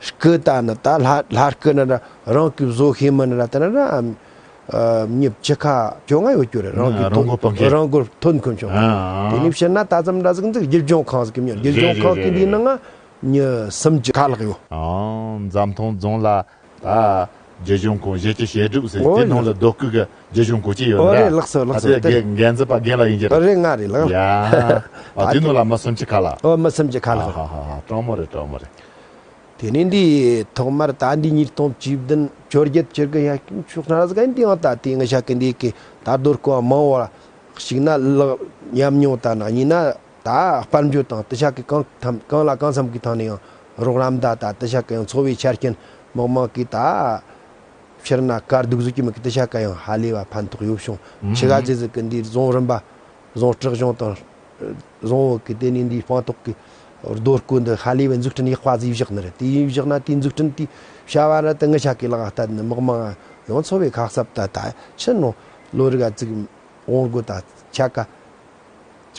སྐུ་ད་ནི་ད་ལྷ་ལྷ་སྐུ་ནི་ར་རང་གི་བཟོ་ཤེས་མི་ནི་ར་དེ་ནི་ར་ཨ་མྱི་བཅུ་ཁ་བཅོ་ལྔ་ཡོད་རྒྱུ་རེད། རང་གི་ཨ་རང་མགོ་སྤུངས་མཁན། རང་མགོ་ཐོན་མཁན་བྱུང་། ཨ་ཨ། དེ་ནས་བཤད་ན་ད་ཙམ་འདྲ་ཟིག་འཛུགས་རྒྱུ་ལྗོངས་ཁང་ཟིག་གི་མྱི་རྒྱུ་རེད་ལྗོངས་རེད་ཁང་གི་རེད་འདིའི་རེད། ནང་ང་མྱི་སུམ་ཅུ་ཁ་ལྷག་ཡོད། ཨ་འཛམ་ཐང་རྫོང་ལ། ད་རྒྱུ་གཞུང་ཁོངས་གཞི་རྒྱུ་བྱེད་སྒྲུབ་ཟེར་ཨོ་དེ་ནང་ལ་རྡོ་བརྐོས་ཀྱི་རྒྱུ་གཞུང་ཁོངས་ཅི་ཡོད་ཨོ་རེད་ལགས་སོ་ལགས་སོ། ཨ་དེ་དེ་འགན་འཛིན་པ་རྒན་ལགས་ཡིན་གྱི་རེད། རེད་ང་རེད་ལགས། ཡ། ཨ་དེ་ནང་ལ་མི་སུམ་ཅུ་ཁ་ལ། ཨོ་མི་སུམ་ཅུ་ཁ་ལ། ཨ་ཧ་ཧ་ཧ། སྤྲང་མོ་རེད་སྤྲང་མོ་རེད། དེ་ནས་འདི་ཐོག་མར་ད་འདི་ཉིས་སྟོང་བཅུ་བདུན་བཅོ་བརྒྱད་ཅིག་གི་ཡ་ཕྱོགས་ན་ཟིག་འདི་ཡང་ད་དེ་ང་ཤ་གི་འདི་གི་ད་རྡོ་བརྐོས་མང་བ་ཞིག་ན་ལག་ཉམས་མྱོང་ད་ན་གཉིས་ན། ད་དཔལ་འབྱོར་དང་དེ་ཤ་གི་གང་ཐམ་གང་ལ་གང་འཚམ་གི་ཐང་ནས་ཡང་རོགས་རམ་ད་ད་དེ་ཤ་གི་ཡང་འཚོ་བའི་ཆ་རྐྱེན་མང་མང་གི་ད་ཕྱིར་ན་དཀའ་སྡུག་ཟིག་གི་མི་གི་དེ་ཤ་གི་ཡང་ཧ་ལས་པ་ཕན་ཐོགས་ཡོད་བྱུང་། ཨུམ། ཆི་ག་ཅི་ཟིག་གི་འདི་རྫོང་རིམ་པ་རྫོང་སྲིད་གཞུང་དང་རྫོང་བོད་གི་དེ་ནས་འདི་སྤང་ཐོག་གི་རྡོ་བརྐོས་འདི་ཧ་ལས་པའི་འཛུགས་སྐྲུན་ཡག་པ་ཟིག་བཞག་ནི་རེད། དེ་ཡིན་བཞག་ན་དེ་འཛུགས་སྐྲུན་དེ་བྱ་བ་ར་དེ་ང་ཤ་གི་ལག་ལྟ་ནི་མི་མང་ཡང་འཚོ་བའི་ཁ་གསབ་ད་ད་ཕྱིར་ནོ་ལོ་རིག་ག་ཙིག་འོང་དགོས་ད་ཆ་ག་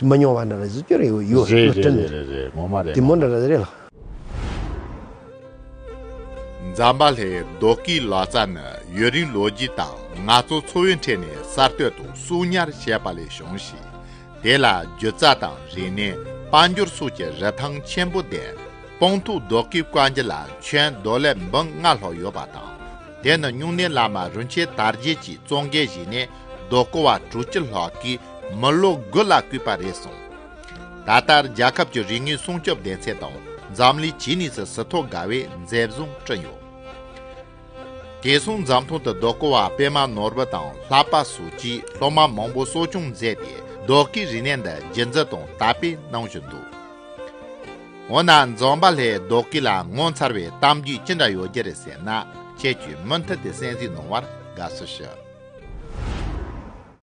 མི་ཉུང་བ་འདྲ་རེ་ཟེར་རྒྱུ་རེད་ཡོད་རེད་ཡོད་རེད་རེད་རེད་རེད། ངོ་མ་རེད། དེ་མོ་འདྲ་རེད་ལགས། འཛམ་བྷ་ལྷའི་རྡོ་བརྐོས་ལག་རྩལ་ནི་ཡུན་རིང་ལོ་རྒྱུས་དང་ང་ཚོ་འཚོ་བའི་ཁྲོད་ནས་གསར་གཏོད་དང་གསོག་ཉར་བྱས་པ་ལས་བྱུང་ཞིང་། དེ་ལ་སྒྱུ་རྩལ་དང་རིག་གནས་དཔལ་འབྱོར་སོགས་ཀྱི་རིན་ཐང་ཆེན་པོ་ལྡན། སྤང་ཐོག་རྡོ་བརྐོས་བཀོལ་རྒྱུ་ལ་ཁྱོན་ཌོ་ལར་འབུམ་ལྔ་ལྷག་ཡོད་པ་དང་། དེ་ནི་སྨྱུང་གནས་བླ་མ་རིན་ཆེན་དར་རྒྱས་ཀྱིས་གཙོ་འགན་བཞེས་ནས་རྡོ་བརྐོས་པ་དྲུག་ཅུ་ལྷག་གིས་མི་ལོ་དགུ་ལ་བརྐོས་པ་རེད་གསུངས། ད་ལྟར་རྒྱལ་ཁབ་ཀྱི་རིག་དངོས་སྲུང་སྐྱོབ་སྡེ་ཚན་དང་འཛམ་གླིང་ཇི་ནས་སུ་སུ་ཐོག་དགའ་བའི་མཛེས་བཟུང་བསྐྲུན་ཡོད། དེང་སང་འཛམ་ཐང་དུ་རྡོ་བརྐོས་པ་པད་མ་ནོར་བུ་དང་ལྷག་པ་སོགས་ཀྱིས་སློབ་མ་མང་པོ་གསོ་སྐྱོང་མཛད་དེ་རྡོ་བརྐོས་རིག་གནས་འདི་རྒྱུན་འཛིན་དང་དར་སྤེལ་གནང་བཞིན་འདུག་འོ་ན་འཛམ་བྷ་ལྷའི་རྡོ་བརྐོས་ལ་ངོ་མཚར་བའི་གཏམ་རྒྱུད་ཅི་འདྲ་ཡོད་རྒྱུ་རེད་ཟེར་ན། ཁྱེད་ཀྱིས་མུ་མཐུད་དེ་གསན་གཟིགས་གནང་བར་དགའ་བསུ་ཞུ།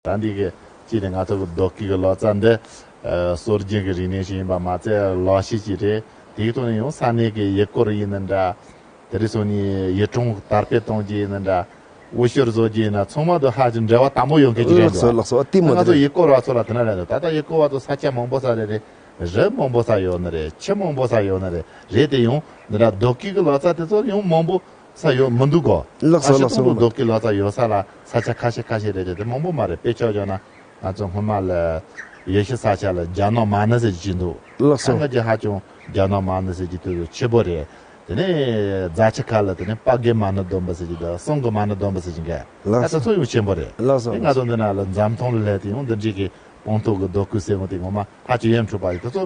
ད་འདི་གི་ཅི་ནས་ང་ཚོ་གི་རྡོ་བརྐོས་གི་ལག་རྩལ་འདི་ཨ་སྲོལ་རྒྱུན་གི་རིག་གནས་ཤིག་ཡིན་པ་མ་ཚད་ལག་ཤེས་ཤིག་རེད། དེའི་ཐོག་ནས་ཡང་ས་གནས་གི་ཡུལ་སྐོར་ཡིན་ན་འདྲ། དེ་རིང་སང་ཉིན་ཡུལ་གྲོང་དར་སྤེལ་གཏོང་རྒྱུ་ཡིན་ན་འདྲ། འོས་ཤོག་བཟོ་རྒྱུ་ཡིན་ན་ཚང་མ་དང་ཧ་ཅང་འབྲེལ་བ་དམ་པོ་ཡོང་མཁན་ཅིག་རེད་ལགས་སོ་འདུག་ལགས་སོ། ཨ་ལྟད་མོ་ང་ཚོ་དེ་རེད། ཡུལ་སྐོར་བ་ཚོ་ལ་དེ་འདྲ་རེད་འདུག་ད་ལྟ་ཡུལ་སྐོར་བ་ཚོ་ས་ཆ་མང་པོ་ས་རེད་རེད། རི་མང་པོ་ས་ཡོད་ནི་རེད། ཆུ་མང་པོ་ས་ཡོད་ནི་རེད། རེད་དེ་ཡང་འདི་འདྲ་རྡོ་བརྐོས་གི་ལག་རྩལ་དེ་ཚོ་ཡང་མང་པོ་ས་ཡོད་མི་འདུག་གོ་ལགས་སོ་ཨ་ལགས་སོ། སྤྱིར་བཏང་དུ་རྡོ་བརྐོས་ལག་རྩལ་ཡོད་ས་ལ་ས་ཆ་ཁ་ཤས་ཁ་ཤས་རེད་དེ་དེ་མང་པོ་མ་རེད། དཔེ་ཆ་བཞག་ན་ ང་ཚོ་སྔོན་མ་ལ་ཡེ་ཤུ་ས་ཆ་ལ་རྒྱ་ནག་མ་ཎི་ཟེར་གྱི་ཅིག་འདུག་ལགས་སོ། ད་ང་ཚོ་ཧ་ཅང་རྒྱ་ནག་མ་ཎི་ཟེར་གྱི་དུས་ཚོད་ཆེ་པོ་རེད། དེ་ནས་རྫ་ཆུ་ཁ་ལ་དེ་ནས་སྤ་རྒེད་མ་ཎི་སྡོམ་པ་ཟེར་གྱི་དང་གསུང་གི་མ་ཎི་སྡོམ་པ་ཟེར་གྱི་འགའ། ལགས་སོ། ད་དེ་ཚོ་ཡང་ཆེན་པོ་རེད། ལགས་སོ། དེ་ང་ཚོ་འདི་ན་ལ་འཛམ་ཐང་ལ་སླེབས་དུས་ཡང་འདི་འདྲའི་གི་སྤངས་རྟོགས་ཀྱི་རྡོ་སྐུ་ཟེར་བ་དེ་ངོ་མ་ཧ་ཅང་ཡིད་འཕྲོག་པ་ཡིན། དེ་ཚོ་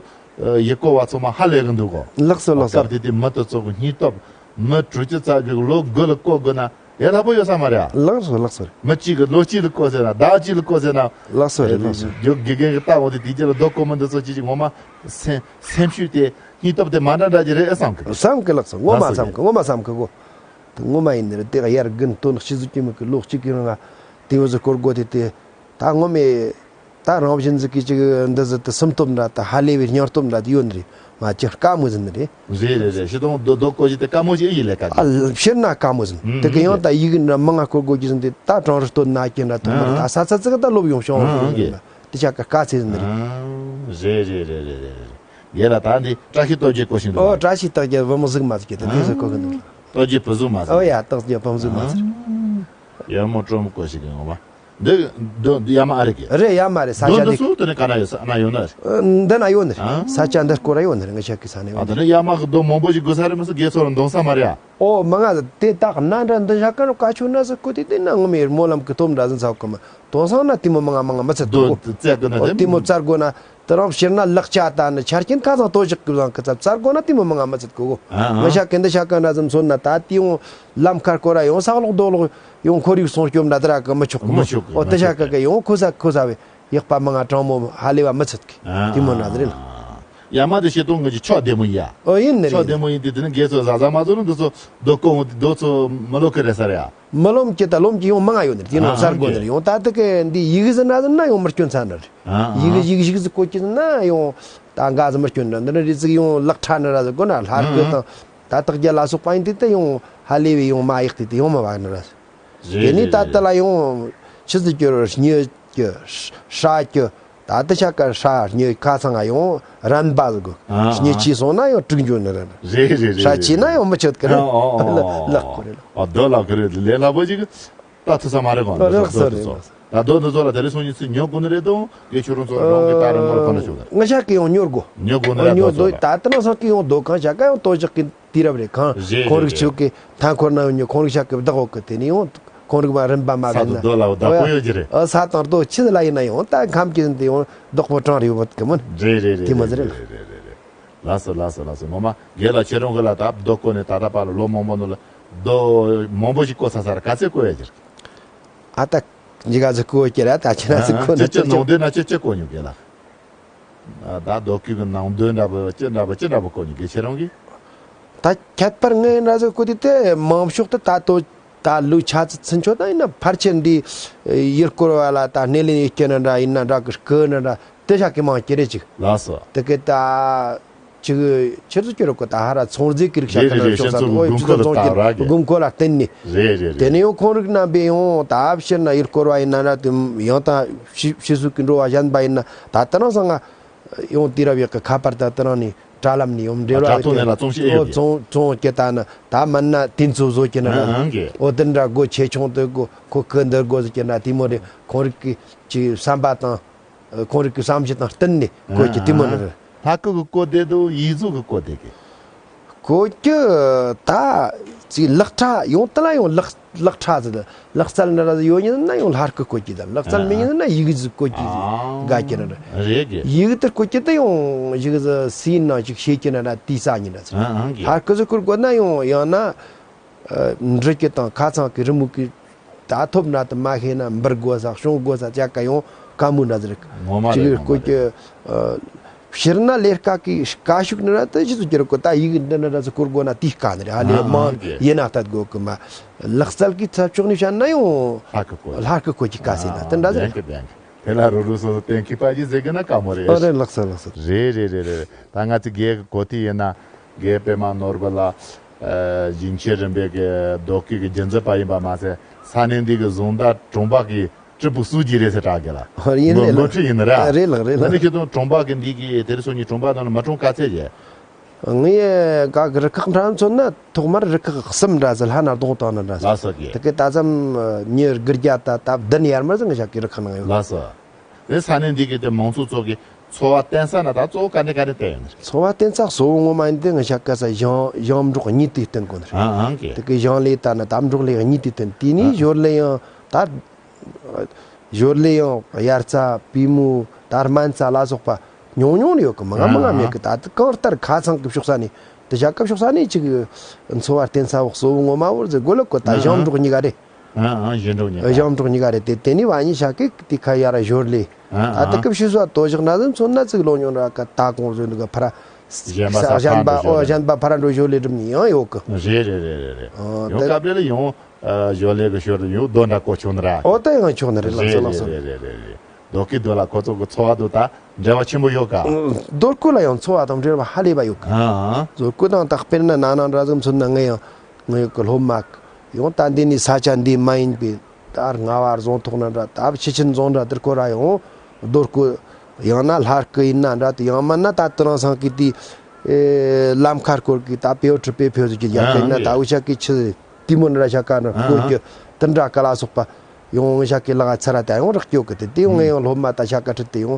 ཡུལ་སྐོར་བ་ཚང་མ་ཧ་ལས་གི་འདུག་གོ། ལགས་སོ། ལགས་སོ། སྐབས་དེ་དུས་མི་དེ་ཚོ་གི་སྙིང་སྟོབས། མི་དྲུག་ཅུ་རྩ་དགུ་གི་ལོ་དགུ་ལ་བསྐོར་དགོས་ན་ཡ་ལྷག་པོ་ཡོད་ས་མ་རེད་ཨ། ལགས་སོ། ལགས་སོ། མི་གཅིག་གི་ལོ་གཅིག་ལ་བསྐོར་ཟེར་ན། ཟླ་གཅིག་ལ་བསྐོར་ཟེར་ན། ལགས་སོ་རེད། ལགས་སོ། རྒྱུ་དགེ་རྒན་གྱི་ལྟ་འོང་དུས་དེ་རྗེས་ལ་རྡོ་བརྐོས་མི་འདི་ཚོ་ཅིག་ཅིག་ངོ་མ་སེམས་སེམས་ཤུགས་དེ་སྙིང་སྟོབས་དེ་མ་འདྲ་འདྲ་ཅིག་རེད་ཨེ་བསམ་གི། བསམ་གི། ལགས་སོ། ངོ་མ་ལགས་སོ། བསམ་གི། ངོ་མ་བསམ་གི་གོ། དེ་ངོ་མ་ཡིན་ནི་རེད། དེ་དབྱར་དགུན་སྟོན་དཔྱིད་གཟུགས་ཀྱི་མི་གི་ལོ་གཅིག་གི་རིང་ང་དེ་འོ་ཟི་སྐོར་དགོས་དེ་དེ་ད་ངོ་མས། ད་རང་བཞིན་ཟིག་གིས་ཅིག་འདི་ཟིག་དེ་སུན་སྟོབས་འདྲ་དང་ཧ་ལས་པའི་སྙིང་སྟོབས་འདྲ་དེ་ཡོད་ནི་རེད། མ་ཅིག་དཀའ་མོ་ཟིན་ནི་རེད། རེད་རེད་རེད། ཤི་དང་རྡོ་རྡོ་བརྐོ་རྒྱུ་དེ་དཀའ་མོ་ཞིག་ཨེ་ཡིན་ལས་ཀ་གི། ཨ་ཕྱིར་ན་དཀའ་མོ་ཟིན། ཨུམ། དེ་གི་ཡང་ད་ཡི་གེ་འདྲ་མང་ང་བརྐོ་དགོས་རྒྱུ་ཟིན་དེ་ད་གྲང་རུ་སྟོད་ན་སྐྱེ་འདྲ་ཐོག་མར་ཨ། ད་ས་ཚ་ཚིག་ད་ལོབ་ཡོང་བྱུང་ཨ། ཨ། རེད། དེ་ཆ་ག་དཀའ་ཚེ་ཟིན་ནི་རེད། ཨ། རེད་རེད་རེད། རེད་རེད། ཡེ་ལ་ད་འདི་བཀྲ་ཤིས་རྟོགས་བརྗོད་བརྐོ་བཞིན་འདུག་ཨོ། བཀྲ་ཤིས་རྟོགས་བརྗོད་བུ་མོ་གཟུགས་མ་ཟིག་གི་དེ་དེ་ཟིག་བརྐོ་གི་འདུག་རྟོགས་བརྗོད་བུ་གཟུགས་མ་ཟིག་ཨོ་ཡ། རྟོགས་བརྗོད་བུ་མོ་གཟུགས་མ་ཟིག་ཡར་མོ་སྤྲོ་མོ་བརྐོ་ཞིག་གི་ངོ་མ། འདི་འདི་འདི་ཡ་མ་ཨ་རི་གི། རེད། ཡ་མ་རེད། ས་ཆ་འདི། འདི་ཚོ་དེ་ནས་ག་ན་ཡོད། ས་ན་ཡོད་ན་རེད། འདི་ན་ཡོད་ནི་རེད། ཨ། ས་ཆ་འདི་སྐོར་ར་ཡོད་ནི་རེད། ང་ཤག་གི་ས་ནས་ཨ། ཡོད་དེ་ནི། ནས་ཡ་མ་གི་རྡོ་མང་པོ་ཞིག་དགོས་ས་རེད་མ་ཟད་དགེ་ཚོ་ར་འདོང་ས་མ་རེད་ཨ། ཨོ་མ་ང་དེ་དག་ན་འདྲ་འདི་ཤག་ག་ནོ་ཀ་ཆུ་ན་ཟི་ཀུ་དེ་དེ་ན་ངོ་མེར་སྨོན་ལམ་གི་ཐོབ་འདྲ་ཟིན་ཚ་གི་མ་དོང་སང་ན་དེ་མོ་མང་ང་མང་ང་མི་ཚད་དོ་གོ། བཙལ་གི་ན། ཨོ་དེ་དེ་མོ་བཙལ་དགོས་ན། དེ་རང་ཕྱིར་ན་ལག་ཆ་ད་ནི་ཆ་རྐྱེན་ཁ་ཚང་དོ་ཞག་གི་བཟང་གི་ཚབ་བཙལ་དགོས་ན་དེ་མོ་མང་ང་མི་ཚད་གི་གོ། ཨ་ཨ། ང་ཤག་གི་འདི་ཤག་གི་འདྲ་ཟིན་མཚོན་ན་ད་དེ་ཡོང་ལམ་ཁར་སྐོར་ར་ཡོང་ས་གློག་རྡོ་གློག་ཡོང་ཁོར་ཡུག་སྲུང་སྐྱོབ་འདྲ་དེ་ར་གི་མི་ཆོག་གི་མི་མོ། ཆོག་གི། ཨོ་དེ་མི་ཆོག་ཤག་གི་གི་ཡོང་ཁོ་ས་ཁོ་ས་བས་ཡག་པ་མང་ང་གྲང་མོ་ཧ་ལས་པ་མི་ཚད་གི། ཨ་དེ་མོ་ན་ཟི་རེད་ལ། ཡ་མ་དེ་ཤེས་དོན་ངེད་ཀྱི་ཕྱོགས་བདེ་མོ་ཡ། ཨོ་ཡིན་ནི་རེད། ཕྱོགས་བདེ་མོ་ཡིན་དུས་དེ་ནི་དགེ་ཚོ་ཟ་ཟ་མ་ཚོ་ནི་འདི་ཚོ་རྡོ་བརྐོ་འོང་དུས་རྡོ་ཚོ་མི་ལོ་ཁི་རེད་ས་རེད་ཨ། མི་ལོམ་གྱི་ད་ལོམ་གྱི་ཡོང་མང་ང་ཡོད་ནི་རེད། དེ་ནང་ཨ་གསར་དགོས་ནི་རེད། ཡོང་ད་དེ་གི་འདི་ཡི་གེ་ཟིན་ན་ཟིན་ན་ཡོང་མི་སྐྱོན་ཚ་ནི་རེད། ཨ་ཡི་གེ་ཡི་གེ་ཞིག་ཟིག་བཀོད་ཀྱི་ཟིན་ན་ཡོང་ད་འགའ་ཟིག་མི་སྐྱོན་ནི་འདི་ནི་རེད་ཟིག་ཡོང་ལག་ཁྲ་ནི་ར་ཟིག་དགོས་ན་ལྷ་སྐུ་དང་ད་དག་རྒྱ་ལ་སོགས་པ་ཡིན་དེ་དེ་ཡོང་ཧ་ལས་བས་ཡོང་མ་ཡག་དེ་དེ་ཡོང་མི་བ་ནི་ར། རེད། དེ་ནས་རེད་ད་ལྟ་ལ་ཡོང་ཆི་ཟིག་གྱུར་སྙི་གྱུར་ཧྲ་གྱུར། ད་ལྟ་ཤ་ཀ་ཧྲ་སྙི་ཁ་ཚང་ང་ཡོང་རན་པ་ཟིག་གོ། ཨ་ཨ། སྙི་ཆི་སོང་ན་ཡང་དྲུག་འཇོན་ནི་རེད། རེད་རེད་རེད། ཧྲ་ཆི་ན་ཡང་མི་ཆོད་གི་རེད། ཨ་ཨ་ཨ། ལག་གོ་རེད། ཨ་རྡོ་ལག་གི་རེད། ལས་སླ་པོ་ཞིག་ད་ཐུ་ས་མ་རེད་གོ། རེད་ལགས་སོ། རེད་ལགས་སོ། ད་རྡོ་འདི་ཚོ་ལ་དེ་རིང་སང་ཉིན་ཚུ་ཉོ་དགོས་ནི་རེད་དང་། དེ་ཁྱོད་རང་ཚོ་རང་གི་ད་རིང་མོར་ཁོ་ན་ཆོག་གི། ང་ཤ་ཀི་ཡང་ཉོ་དགོས། ཉོ་དགོས་ནི་རེད། ཉོ་རྡོ་ཚོ་ལ་ད་ལྟ་ན་སང་ཀི་ཡང་རྡོ་གང་ཤ་ཀ་ཡང་ལྟོ་ཞག་གི་དུས་རབས་རེད། གང་རེད་ཁོང་རིགས་རེད་ཆོག་གི་ཐང་འཁོར་ན་ཡོང་ཉོ་ཁོང་རིགས་ཤ་ཀི་བདག་འོག་གི་དེ་ནས་ཡང་ཁོང་རིགས་མ་རིམ་པ་མ་ས་བེད་ན་དུ་རྡོ་ལ་བདག་པོ་ཡོད་ཀྱི་རེད། ཨ་ས་དང་རྡོ་ཆི་ལ་ཡིན་ན་ཡང་ད་ཁམས་ཀྱི་འདི་ཡང་བདག་པོ་གྲངས་རེ་ཡོད་གི་མིན། རེད་རེད་རེད། དེ་མ་ཟེར་རེད། རེད་རེད་རེད། ལགས་སོ་ལགས་སོ་ལགས་སོ། ངོ་མ་དགེ་ལ་ཁྱེད་རང་གི་ལ་ད་རྡོ་བརྐོས་ནས་ད་ལྟ་བར་ལ་ལོ་མང་པོ་ནང་ལ་རྡོ་མང་པོ་ཞིག་བརྐོས་ཚར་ས་རེད། ག་ཚད་བརྐོས་ཡོད་ཀྱི་རེད། ཨ་ད་ཉི་ག་ཟིག་བརྐོས་ཀྱི་རེད། ད་ཁྱེད་རང་ཟིག་བརྐོས་ན་ཅི་ཅི་ཅི་ནང་དོན་ན་ཅི་ཅི་བརྐོས་མྱོང་དགེ་ལ། ད་རྡོ་བརྐོས་ཀྱི་ནང་དོན་འདྲ་པོ་ཅི་འདྲ་པོ་ཅི་འདྲ་པོ་བརྐོས་མྱོང་དགེ་ཁྱེད་རང་གིས། ད་ཁྱད་པར་ངའི་འདྲ་ཟིག་བརྐོས་དུས་དེ་མང་ཤོས་དེ་ད་ལྟོ་ད་ལུག་ཆ་ཚི་ཚུན་ཆོད་ད་ཡིན་ན་ཕལ་ཆེར་འདི་ཡུལ་སྐོར་བ་ལ་ད་སྣེ་ལེན་ཡེད་རྒྱུ་ན་འདྲ་ཡིན་ན་འདྲ་གི་སྐུ་ན་འདྲ་དེ་ཤ་ཀི་མང་ཀི་རེད་ཅིག་ལགས་སོ། དེ་གི་ད་ཅིག་ཕྱིར་ཚུར་སྐྱོར་གོ་ད་ཧ་ར་ཚོང་རྫས་ཀྱི་རིགས་ཤ་རེད་ཀི་རེད་ན་རེད། ཤོག་ས་ཤེས་ཚོད་ཨོ་ཀི་ཕྱི་དགོན་ཚོང་ཚོང་ཁོ་ལ་ཀི་བཏང་ར་ཀི་དགོན་ཁོ་ལ་བརྟེན་ནས། རེད་རེད་དེ་རེད། ནས་ཡང་ཁོང་རིགས་རྣམ་པས་ཡང་ད་ཕྱིར་ན་ཡུལ་སྐོར་བ་ཡིན་ན་ར་དུ་ཡང་ད་ཕྱི་ཕྱི་སུ་གི་འགྲོ་བ་གཞན་པ་ཡིན་ན་ད་ད་རང་སང་ང་ཡང་དུས་རབས་ཡག་གི་ཁ་པར་ད་ད་རང་ནས་དྲ་ལམ་ནས་ཡང་འབྲེལ་བ་དྲ་ཐོག་ནས་ལ་ཙོང་ཤེས་ཨོ་ཡོད་ཀི། ཙོང་ཙོང་ཀི་ད་ན་ད་མིན་ན་དུས་ཚོད་བཟོ་ཀི་ན་ར་ཨང་ཨང་ཀི། ཨོ་དེ་འདྲ་སྒོ་ཆེ་ཆུང་དུ་སྒོ་ཁོ་ཁི་འདིར་སྒོ་ཟེར་ཀི་ན་དེ་མོ་རེད། ཁོང་རིགས་ཀྱི་ཅིག་བསམ་པ་དང་། ཁོང་རིགས་ཀྱི་བསམ་གཞིག་དང་བསྟུན་ནས་བཀོད་ཀྱི་དེ་མོ་ནི་རེད། ལྷ་སྐུ་གི་བཀོད་དེ་དང་ཡིག་གཟུགས་ཀྱི་བཀོད་དེ་གི། བཀོད་ཀྱི་ད་ཅིག་ལག་ཁྲ་ཡོང་དེ་ལ་ཡང་ལག་ལག་ཁྲ་ཟེར། ལག་རྩལ་ནི་ར་ཡོད་ཉིན་ན་ཡང་ལྷ་སྐུ་བཀོད་ཀྱི་དང་ལག་རྩལ་མེད་ཉིན་ན་ཡིག་གཟུགས་བཀོད་ཀྱི་དགའ་ཀྱི་ནི་རེད། རེད་གི། ཡིག་དེ་བཀོད་ཀྱི་དེ་ཡང་ཡིག་ཟི་སི་ཡིན་ན་ཅིག་ཤེས་ཀྱི་ནི་ར་དེ་ས་ཉིན་ར་ཟེར། ལྷ་སྐུ་ཟི་བཀོད་དགོས་ན་ཡང་ཡང་ན། འབྲི་རྒྱུ་དང་ཁ་ཚང་གི་རི་མོ་གི་ད་ཐོབ་ན་དུ་མ་ཤེས་ན་འབུར་དགོས་ས་གཤོང་དགོས་ས་ཅག་ག་ཡོང་དཀའ་མོ་འདྲ་ཟེར། ངོ་མ་རེད། ཅིག་ངོ་མ་བཀོད་རྒྱུ། རེད། ཕྱིར་ན་ལས་ཀ་གི་དཀའ་ཤུགས་ནི་ར་དུ་ཅི་ཚོ་ཀྱི་རེད་གོ། ད་ཡིག་འདི་ནི་ར་ཚོ་བཀོད་དགོས་ན་དེའི་དཀའ་ནི་རེད། ཧ་ལས་མང་ཡིན་ན་ལྟ་དགོས་གི་མ། ལག་རྩལ་གི་ཚབ་ཕྱོགས་ནས་བཤད་ན་ཡང་ལྷ་སྐུ་བཀོད་ལྷ་སྐུ་བཀོད་ཀྱི་དཀའ་སེ་ན་དེ་འདྲ་ཟེར། ལྡན་གི་ལྡན་གི། དེ་ལ་རུ་རུ་སོ་སོ་གཏན་འཁེལ་པ་ཅིག་ཟེར་གི་ན་དཀའ་མོ་རེད། ཨ་རེད་ལགས་སོ་ལགས་སོ། རེད་རེད་རེད་རེད། ད་ང་ཚོ་རྒན་གི་གོ་ཐོས་ཡིན་ན། རྒན་པད་མ་ནོར་བུ་ལགས། ཨ་ཞིང་ཆེན་རིམ་པའི་གི་རྡོ་བརྐོས་གི་རྒྱུན་འཛིན་པ་ཡིན་པ་མ་ཟད་ས་གནས་འདི་གི་བཟུང་བདག་གྲོང་པ་གི་སྤྲུལ་སྐུ་སུ་ཅིག་རེད་ཟེར་གྲགས་གི་ལ། ཨ་ཡིན། ངོ་རེད་ངོ་ལགས། འཕྲོད་ཡིན་ནི་ར། རེད་ལགས་རེད་ལགས། ཨ་ནི་ཁྱེད་ཚོ་གྲོང་པ་གི་འདི་གི་དེ་རིང་སང་ཉིན་གྲོང་པ་ནང་ལ་མི་གྲངས་ག་ཚད་ཡོད། ངའི་ག་གི་རུ་ཁག་འདྲ་མཚོན་ན་ཐོག་མར་རུ་ཁག་གསུམ་འདྲ་ཟེར་ལྷ་ན་རྡུང་བཏང་ན་འདྲ་ཟེར། ལགས་སོ་རྒན། དེ་གི་ད་ཙམ་ཉེར་དགུ་བརྒྱ་ད་ད་བདུན་ཡར་མར་ཟེར་ང་ཞག་གི་རུ་ཁག་ནང་ཡོད། ལགས་སོ། དེ་ས་གནས་འདི་གི་དེ་མང་ཚོགས་ཚོ་གི་འཚོ་བ་བརྟེན་ས་ན་ད་གཙོ་བོ་ག་ནས་ག་ནས་བརྟེན་ཡོད་ནི་རེད། འཚོ་བ་བརྟེན་ས་གཙོ་བོ་ངོ་མ་ཡིན་དེ་ང་ཆ་ག་ས་ཞིང་ཞིང་འབྲོག་གཉིས་དེ་བརྟེན་དགོས་ནི་རེད། ཨང་ཨང་གི། དེ་གི་ཞིང་ལས་ད་ན་ད་འབྲོག་ལས་གཉིས་དེ་བརྟེན། དེ་ནས་ཨང་ཞོར་ལས་ཡང་ད་ཞོར་ལས་ཡང་དབྱར་རྩྭ་པུས་མོ་ད་སྨན་རྩྭ་ལ་སོགས་པ་ཉུང་ཉུང་ཡོད་གི། མང་ང་མང་ང་མེད་གི། ད་དེ་གང་ལྟར་ཁ་ཚང་གི་ཕྱོགས་ས་ནས་དེ་ཞག་ག་ཕྱོགས་ས་ནས་ཅིག་འཚོ་བ་བརྟེན་ས་འོག་གཙོ་བོ་ངོ་མ་བོར་ཟེར་དགོས་ལ་གོ། ད་ཞིང་འབྲོག་གཉིས་ཀ་རེད། ཨང་ཨང་། ཞིང་འབྲོག་གཉིས་ཀ། ཞིང་འབྲོག་གཉིས་ཀ་རེད། དེ་དེ་ནས་བ་ཉིན་ཞག་གི་དེ་ཁ་ཡ་ར་ཞོར་ལས། ཨང་ད་ལྟ་ཨང་། སྐབས་ཕྱི་སོ་དོ་ཞག་ན་ཟིན་མཚོན་ན་ཚིག་ལོ་ཉུང་ར་ཀ་ད་གོང་བཟོས་འདུག་ག་ཕ་ར། གཞན་པ་ས་གཞན་པ་ཕར་འགྲོ་ཨོ་ཞོར་ལས། གཞན་པ་ཕ་ར་འགྲོ་ཞོར་ལས་སྒྲུབ་ནི་ཡང་ཡོད་གི། རེད་རེད་རེད་རེད་རེད། ཨང་ཡང་དེ་སྐབས་རེ་ལ་ཡང་ཨ་ཞོར་ལས་གི་ཞོར་དུ་ཡང་རྡོ་འདྲ་བརྐོ་ཆོག་ནི་ར། ཨོ་ད་ཡང་ཆོག་ནི་རེད་ལགས་སོ། རེད་ལགས་སོ། རེད་རེད་རེད་རེད། རྡོ་སྐུད་རྡོ་ལ་ཁོ་ཚོ་གི་འཚོ་བ་དུ་ད་འབྲེལ་བ་ཆེན་པོ་ཡོད་ག། རྡོ་སྐུད་ལ་ཡང་འཚོ་བ་དང་འབྲེལ་བ་ཧ་ལས་པ་ཡོད་གི། ཨང་། རྡོ་སྐུད་དང་ད་དཔེར་ན་ན་ནིང་འདྲ་ཟིག་མཚོན་ན་ངས་ཡང་ངའི་གི་སློབ་མ་ཡང་ད་འདི་ནས་ས་ཆ་འདི་མ་ཡིན་པའི་ད་རྔ་བ་རྫོང་ཐོག་ན་འདྲ་ད་ཕྱི་ཆིན་རྫོང་འདྲ་དེར་ཁོ་ར་ཡང་རྡོ་སྐུད་ཡང་ན་ལྷ་སྐུད་ཡིན་ན་འདྲ་དེ་ཡང་མིན་ན་ད་དེ་རིང་སང་གི་དེ་ཨེ་ལམ་ཁ་སྐོར་གི་ད་བེའུ་ཁྲི་པེ་ཕེའུ་ཟིག་གི་རྒྱབ་ཀ་ཡིན་ན་ད་འུ་ཅག་གི་ཆུ་དེ་མོ་འདྲ་ཤ་ཀ་འདྲ་སྐོར་གི་དེ་འདྲ་ཀ་ལ་སོགས་པ་ཡང་འུ་ཅག་གི་ལག་ཚར་ར་ད་ཡང་རག་སྐྱོ་གི། དེ་དེ་ཡང་ངས་ཡང་སློབ་མ་ད་ཤ་ཀ་ཁྲིད་དེ་ཡང་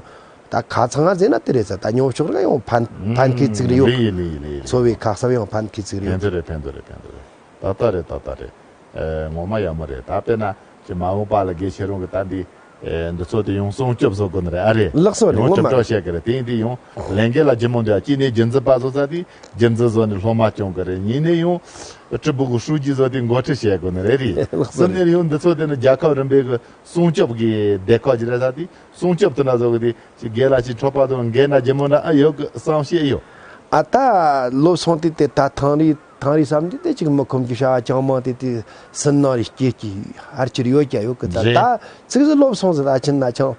ད་ཁ་ཚང་ང་ཟེར་ན་དེ་རེད་ས། ད་ཉོ་ཕྱོགས་ར་ཡང་ཕན་ཕན་ཁེ་ཚིག་རེ་ཡོད། ལེ་ཡིན་ལེ་ཡིན་ལེ་ཡིན། འཚོ་བའི་ཁ་གསབ་ཡང་ཕན་ཁེ་ཚིག་རེ་ཡོད། ཕན་ཐོགས་རེད། ཕན་ཐོགས་རེད། ཕན་ཐོགས་རེད། ཏག་ཏག་རེད། ཏག་ཏག་རེད། ཨེ་ངོ་མ་ཡག་མོ་རེད། ད་དཔེར་ན་ཅི་མ་འོངས་པ་ལ་དགེ་བཤེས་རང་གི་ད་འདི་ཨེ་འདི་ཚོ་དེ་ཡང་སྲུང་སྐྱོབ་བཟོ་དགོས་ནི་རེད། ཨ་རེད། ལགས་སོ་རེད། ཡང་ངོ་མ་སྲུང་སྐྱོབ་བྱེད་དགོས་རེད། དེ་ཡིན་དུས་ཡང་ལས་འགན་ལ་ལྗིད་མོ་འདུག་ཨ། གཅིག་ནས་རྒྱུན་འཛིན་པ་བཟོ་ས་དེ་རྒྱུན་འཛིན་བཟོ་ནས་སློབ་མ་སྐྱོང་དགོས་རེད། གཉིས་ནས་ཡང་ཀྲི་པུ་གི་ཧྲུའུ་ཅི་བཟོ་དེ་འགོ་ཁྲིད་བྱེད་དགོས་ནི་རེད། རེད། ལགས་སོ་རེད། གསུམ་ནས་ཡང་འདི་ཚོ་དེ་ནི་རྒྱལ་ཁབ་རིམ་པའི་གི་སྲུང་སྐྱོབ་ཀྱི་སྡེ་ཁག་ཅིག་རེད། ས་དེ་སྲུང་སྐྱོབ་དེ་འདྲ་བཟོ་གི་དེ་ཅིག་སྒེར་ལ་ཅིག་འཕྲོག་པ་དང་འགན་ན་ལྗིད་མོ་འདྲ་ཨ་ཡོད་གི་བསམ་ཤེས་ཡོད། ཨ་ད་ལོ་སོང་དུས་དེ་ད་ཐང་རིས་ཐང་རིས་བསམ་དུས་དེ་ཅིག་མི་ཁོམ་གྱི་བྱ་བ་ཅང་མང་དེ་དེ་སུན་སྣང་རེ་སྐྱེ་གི་ཧར་ཅིར་ཡོད་ཀྱང་ཡོད་གི། ད་རེད། ད་ཚིག་ཟིག་ལོ་སོང་ཟིག་ད་ཕྱིན་ན་ཅང་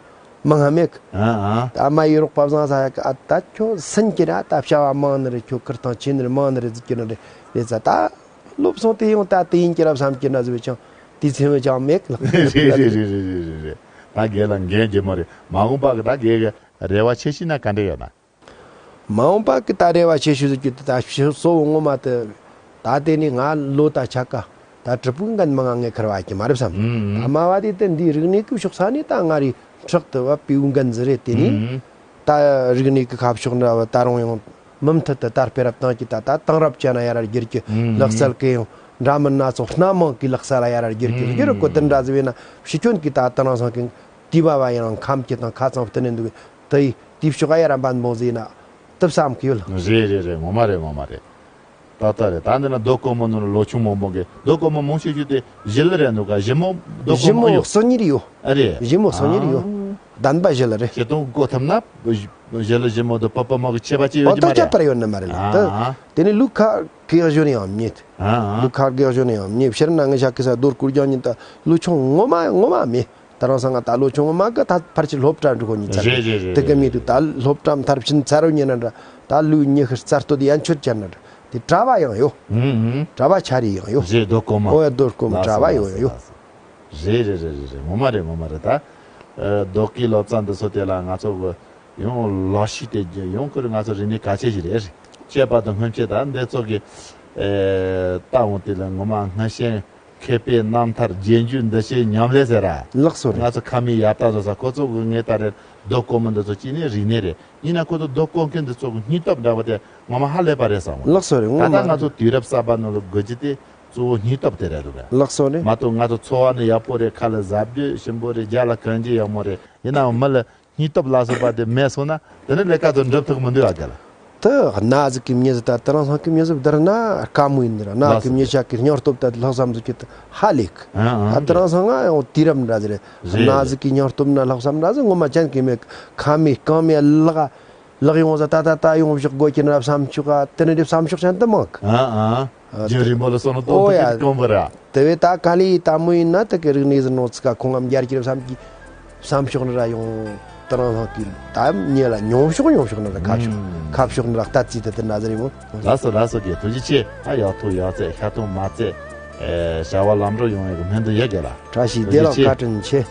མི་སྔ་མེད་གི། ཨ་ཨ། ད་མ་ཡི་རོགས་པ་བཟང་ས་ཡ་གི། ཨ་ད་ཁྱོད་སུན་གྱི་ར་ད་བྱ་བ་མང་ནི་རེད། ཁྱོད་ཁུར་ཐང་ཆེ་ནི་རེད། མང་ནི་རེད་ཟིག་གི་ནི་རེད་རེད་ས། ད་ལོ་སོང་དེ་ཡང་ད་དེ་ཡིན་གྱི་ར་བསམ་གྱི་ན་ཟིག་བས་ཀྱང་དེ་ཚེ་བས་ཀྱང་མེད་གི་ལགས། རེད་རེད། ད་སྒེར་ལ་འགན་ལྗིད་མོ་རེད། མ་འོངས་པ་གི་ད་སྒེར་གི་རེ་བ་ཆེ་ཤོས་ན་ག་འདྲ་ཡོད་ན། མ་འོངས་པ་གི་ད་རེ་བ་ཆེ་ཤོས་ཟིག་གི་ད་ཕྱི་གཙོ་བོ་ངོ་མ་དེ་ད་དེ་ནི་ང་ལོ་ད་ཆ་ག་ད་གྲུབ་པོའི་འགན་མ་ང་ངས་ཁུར་བ་གི་མ་རེད་བསམ། ཨུམ། ད་མ་བ་དེ་དེ་འདིའི་རིག་གནས་ཀྱི་ཕྱོགས་ས་ནས་ད་ང་རེ་ཕྲག་ཏུ་བབ་པའི་འགན་ཟིག་རེད། དེ་ནི་ཨུམ། ད་རིག་གནས་ཀྱི་ཁ་ཕྱོགས་འདྲ་བ་ད་རུང་ཡང་མུ་མཐུད་དུ་དར་སྤེལ་རབ་བཏང་གི། ད་ད་དེང་རབས་ཅན་ན་ཡར་ར་བསྒྱུར་གི། ཨུམ། ལག་རྩལ་གི་ཡང་འདྲ་མིན་སྣ་ཚོགས་སྣ་མང་གི་ལག་རྩལ་ལ་ཡར་ར་བསྒྱུར་གི། ཨུམ། བསྒྱུར་གོ་དེ་འདྲ་ཟིག་བས་ན་ཕྱི་སྐྱོན་གི་ད་ད་རང་སང་གི་དུས་བབ་བ་ཡང་ཁམས་ཀྱི་དང་ཁ་ཚང་བསྟུན་ནས་འདུག་གི། དེ་ཡི་དེའི་ཕྱོགས་ཡ་ར་འབད་འབུངས་ཟིན་ན་དུ་བསམ་གི་ཡོད་ལ། རེད་རེད་རེད། ངོ་མ་རེད། ངོ་མ་རེད། ཏག་ཏག་རེད། ད་འདི་ན་རྡོ་སྐུད་མོ་ནང་ལོ་ཆུང་མང་པོ་གི་རྡོ་སྐུད་མོ་མང་ཤོས་ཤོས་དེ་ཞི་ལི་རེད་འདུག་ག། ཞི་མོ་རྡོ་སྐུད་ཞི་མོ་མོ་ཡོད། སོ་གཉིས་རེ་ཡོད། ཨ་རེད། ཞི་མོ་སོ་གཉིས་རེ་ཡོད། ཨ། ལྡན་པ་ཞི་ལི་རེད། ཞི་སྟོང་བཀོལ་ཐུབ་ན་ཞི་ལི་ཞི་མོ་དང་པོ་པོ་མོ་གི་ཁྱད་པར་ཅི་ཡོད་ཀྱི་མ་རེད། ཨོ་ད་ཁྱད་པར་ཡོད་ནི་མ་རེད་ལ། ཨ། ད་དེ་ནི་ལུག་ཁ་གེགས་ཞོན་ཡང་མྱེད། ཨ། ལུག་ཁ་གེགས་ཞོན་ཡང་མྱེད། ཕྱིར་ན་ངི་ཞག་གི་ས་རྡོ་སྐུད་རྒྱང་ཉིན་ད་ལུག་ཆུང་ངོ་མ་ངོ་མ་མེད། ད་རང་སང་ང་ད་ལོ་ཆུང་མ་གི་ད་ཕར་ཆེར་སློབ་གྲྭ་འགྲོ་གོ་ཉིན་ཚར། རེད་རེད་རེད། དེ་གི་མི་འདུག། ད་སློབ་གྲྭ་མཐར་ཕྱིན་ཚར་རོ་ཉིན་ན་འདྲ་ད་ལུས་ཉི་ཤུ་རྩ་སྟོད་ཡན་ཆོད་ཅན་ན་འདྲ་དེ་གྲྭ་བ་ཡང་ཡོད། ཧུམ་ཧུམ། གྲྭ་བ་ཆ་རེ་ཡང་ཡོད། རེད། རྡོ་སྐུད་མོ། ཨོ་ཡ་རྡོ་སྐུད་མོ་གྲྭ་བ་ཡོད་ཡོད། རེད་རེད་རེད་རེད། ངོ་མ་རེད། ངོ་མ་རེད། ད་རྡོ་སྐུད་སློབ་ཚན་འདི་ཚོ་དེ་ལ་ང་ཚོ་གི་ཡང་ལོ་ཤི་དེ་ཡང་ཁུར་ང་ཚོ་རིག་གནས་གལ་ཆེ་ཞིག་རེད། ཅེས་པ་དང་སྔོན་ཆད་ད་འདི་ཚོ་གི་ལྟ་འོང་དེ་ལ་ངོ་མ་སྔ་ཤེས། མཁས་པའི་རྣམ་ཐར་རྗེས་འཇུག་འདི་ཕྱིའི་ཉམས་ལེན་ཟེར་ར། ལགས་སོ་རེད། ང་ཚོ་ཁ་མིག་ཡར་ལྟ་བཟོ་ས་ཁོ་ཚོ་གི་ངས་ད་རེ་རྡོ་སྐུད་མོ་འདི་ཚོ་གཅིག་ནས་རིག་གནས་རེད། ཡིན་ན་ཁོ་ཚོ་རྡོ་སྐུད་མཁན་འདི་ཚོ་གི་སྙིང་སྟོབས་འདྲ་བ་དེ་ངོ་མ་ཧ་ལས་པ་རེད་བསམ་འོང་། ལགས་སོ་རེད། ད་ངོ་ལྟ་མ་ང་ཚོ་དུས་རབས་གསར་པ་ནང་ལ་དགོས་རྒྱུ་དེ་གཙོ་བོ་སྙིང་སྟོབས་དེ་རེད་འདུག་ག། ལགས་སོ་རེད། མ་གཏོགས་ང་ཚོ་འཚོ་བ་ནི་ཡག་པོ་རེད། ཁ་ལ་བཟའ་སྡོད་ཞིམ་པོ་རེད། རྒྱ་ལ་གང་ཅི་ཡག་མོ་རེད། ཡིན་ནའང་མི་ལ་སྙིང་སྟོབས་ལ་སོགས་པ་དེ་མེད་སོང་ན་དེ་ནི་ལས་ཀ་ཚོ་འགྲུབ་ཐུབ་མི་འདུག་ཨ་ག་ལ། དེ་གནའ་ཟིག་གི་མྱི་ཟིག་ད་དེ་རིང་སང་གི་མྱི་ཟིག་བསྡུར་ན་དཀའ་མོ་ཡིན་ནི་ར། གནའ་གི་མྱི་ཆ་གི་སྙིང་སྟོབས་ད་ལྷག་བསམ་ཟིག་གི་ཧ་ལས་གི། ཨ་ཨ། ད་དེ་རིང་སང་ང་ཡང་དུས་རབས་འདྲ་ཟིག་རེད། རེད་གནའ་ཟིག་གི་སྙིང་སྟོབས་ན་ལྷག་བསམ་འདྲ་ཟིག་ངོ་མ་ཅན་གི་མེད། ཁ་མི་རྐང་མི་ལག་ལག་ཡོང་ཟ་ད་ད་ད་ཡོང་བཞག་དགོས་ཀྱི་ན་བསམ་ཆོག་ག། དེ་ནི་རེ་བསམ་ཤོག་ཅན་དུ་མང་གི། ཨ་ཨ། རྒྱུན་རིང་པོ་ལ་སོང་ན་ཨོ་ཡ། སྟོང་ཐུག་གི་དཀོན་པོ་ར། དེ་བས་ད་ག་ལེ་ཡི་ད་མོ་ཡིན་ན་དེ་གི་རིག་གནས་ཟིན་ནོ་ཚིག་ག་ཁོང་ངམ་རྒྱལ་གྱི་རེ་བསམ་གྱི་བསམ་ཤོག་ནི་ར་ཡོང་། དེ་རིང་སང་གི་ད་ཉེ་ལ་ཉུང་ཤོག་ཉུང་ཤོག་ནི་ར་ཁ་ཕྱོགས་ཨུམ། ཁ་ཕྱོགས་ནི་ར་ལྟ་ཙི་དེ་དེ་འདྲ་ཟིག་རེད་མོ། ལགས་སོ་ལགས་སོ། རྒན་ཐུགས་རྗེ་ཆེ། ཨ་ཡག་ཐུག་ཡག་བརྩེ་ཤ་ཐུག་མ་བརྩེ། ཨེ་བྱ་བ་ལམ་འགྲོ་ཡོང་བའི་གི་སྨོན་འདུན་ཡོད་རྒན་ལགས། བཀྲ་ཤིས་བདེ་ལེགས། ཐུགས་རྗེ་ཆེ། བཀའ་དྲིན་ཆེ།